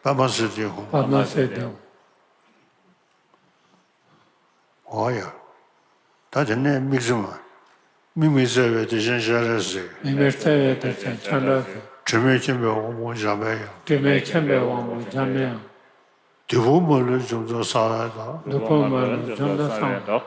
པདྨ་སིདྡྷི་ཧཱུྃ། འོ་ཡ། ད་དེ་ནས་དམིགས་བརྩེ་མ། དམིགས་མེད་བརྩེ་བའི་གཏེར་ཆེན་སྤྱན་རས་གཟིགས། དམིགས་མེད་བརྩེ་བའི་གཏེར་ཆེན་སྤྱན་རས་གཟིགས། དྲི་མེད་མཁྱེན་པའི་དབང་པོ་འཇམ་པའི་དབྱངས། དྲི་མེད་མཁྱེན་པའི་དབང་པོ་འཇམ་པའི་དབྱངས། བདུད་དཔུང་མ་ལུས་འཇོམས་མཛད་གསང་བའི་བདག། བདུད་དཔུང་མ་ལུས་འཇོམས་མཛད་གསང་བའི་བདག།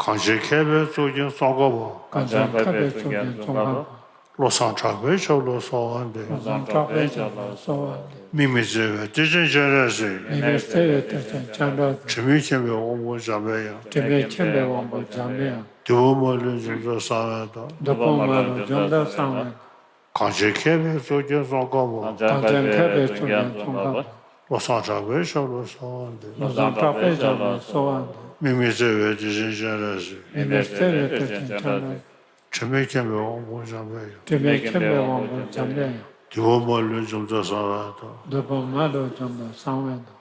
གང་ཕྱིར་མཁས་པའི་གཙུག་རྒྱན་ཙོང་ཁ་པ། གང་ཕྱིར་མཁས་པའི་གཙུག་རྒྱན་ཙོང་ཁ་པ། བློ་བཟང་གྲགས་པའི་ཞབས་ལ་གསོལ་བ་འདེབས། བློ་བཟང་གྲགས་པའི་ཞབས་ལ་གསོལ་བ་འདེབས། དམིགས་མེད་བརྩེ་བའི་གཏེར་ཆེན་སྤྱན་རས་གཟིགས། དམིགས་མེད་བརྩེ་བའི་གཏེར་ཆེན་སྤྱན་རས་གཟིགས། དྲི་མེད་མཁྱེན་པའི་དབང་པོ་འཇམ་པའི་དབྱངས། དྲི་མེད་མཁྱེན་པའི་དབང་པོ་འཇམ་པའི་དབྱངས། བདུད་དཔུང་མ་ལུས་འཇོམས་མཛད་གསང་བའི་བདག། བདུད་དཔུང་མ་ལུས་འཇོམས་མཛད་གསང་བའི་བདག། གང་ཕྱིར་མཁས་པའི་གཙུག་རྒྱན་ཙོང་ཁ་པ། གང་ཕྱིར་མཁས་པའི་གཙུག་རྒྱན་ཙོང་ཁ་པ། བློ་བཟང་གྲགས་པའི་ཞབས་ལ་གསོལ་བ་འདེབས། བློ་བཟང་གྲགས་པའི་ཞབས་ལ་གསོལ་བ་འདེབས། དམིགས་མེད་བརྩེ་བའི་གཏེར་ཆེན་སྤྱན་རས་གཟིགས། དམིགས་མེད་བརྩེ་བའི་གཏེར་ཆེན་སྤྱན་རས་གཟིགས། དྲི་མེད་མཁྱེན་པའི་དབང་པོ་འཇམ་པའི་དབྱངས། དྲི་མེད་མཁྱེན་པའི་དབང་པོ་འཇམ་པའི་དབྱངས། བདུད་དཔུང་མ་ལུས་འཇོམས་མཛད་གསང་བའི་བདག། བདུད་དཔུང་མ་ལུས་འཇོམས་མཛད་གསང་བའི་བདག།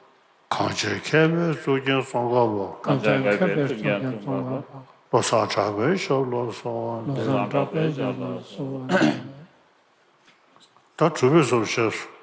གང་ཕྱིར་མཁས་པའི་གཙུག་རྒྱན་ཙོང་ཁ་པ། གང་ཕྱིར་མཁས་པའི་གཙུག་རྒྱན་ཙོང་ཁ་པ། བློ་བཟང་གྲགས་པའི་ཞབས་ལ་གསོལ་བ་འདེབས། བློ་བཟང་གྲགས་པའི་ཞབས་ལ་གསོལ་བ་འདེབས། ད་དྲུག་པའི་ཚོམས་བཤད་སོང་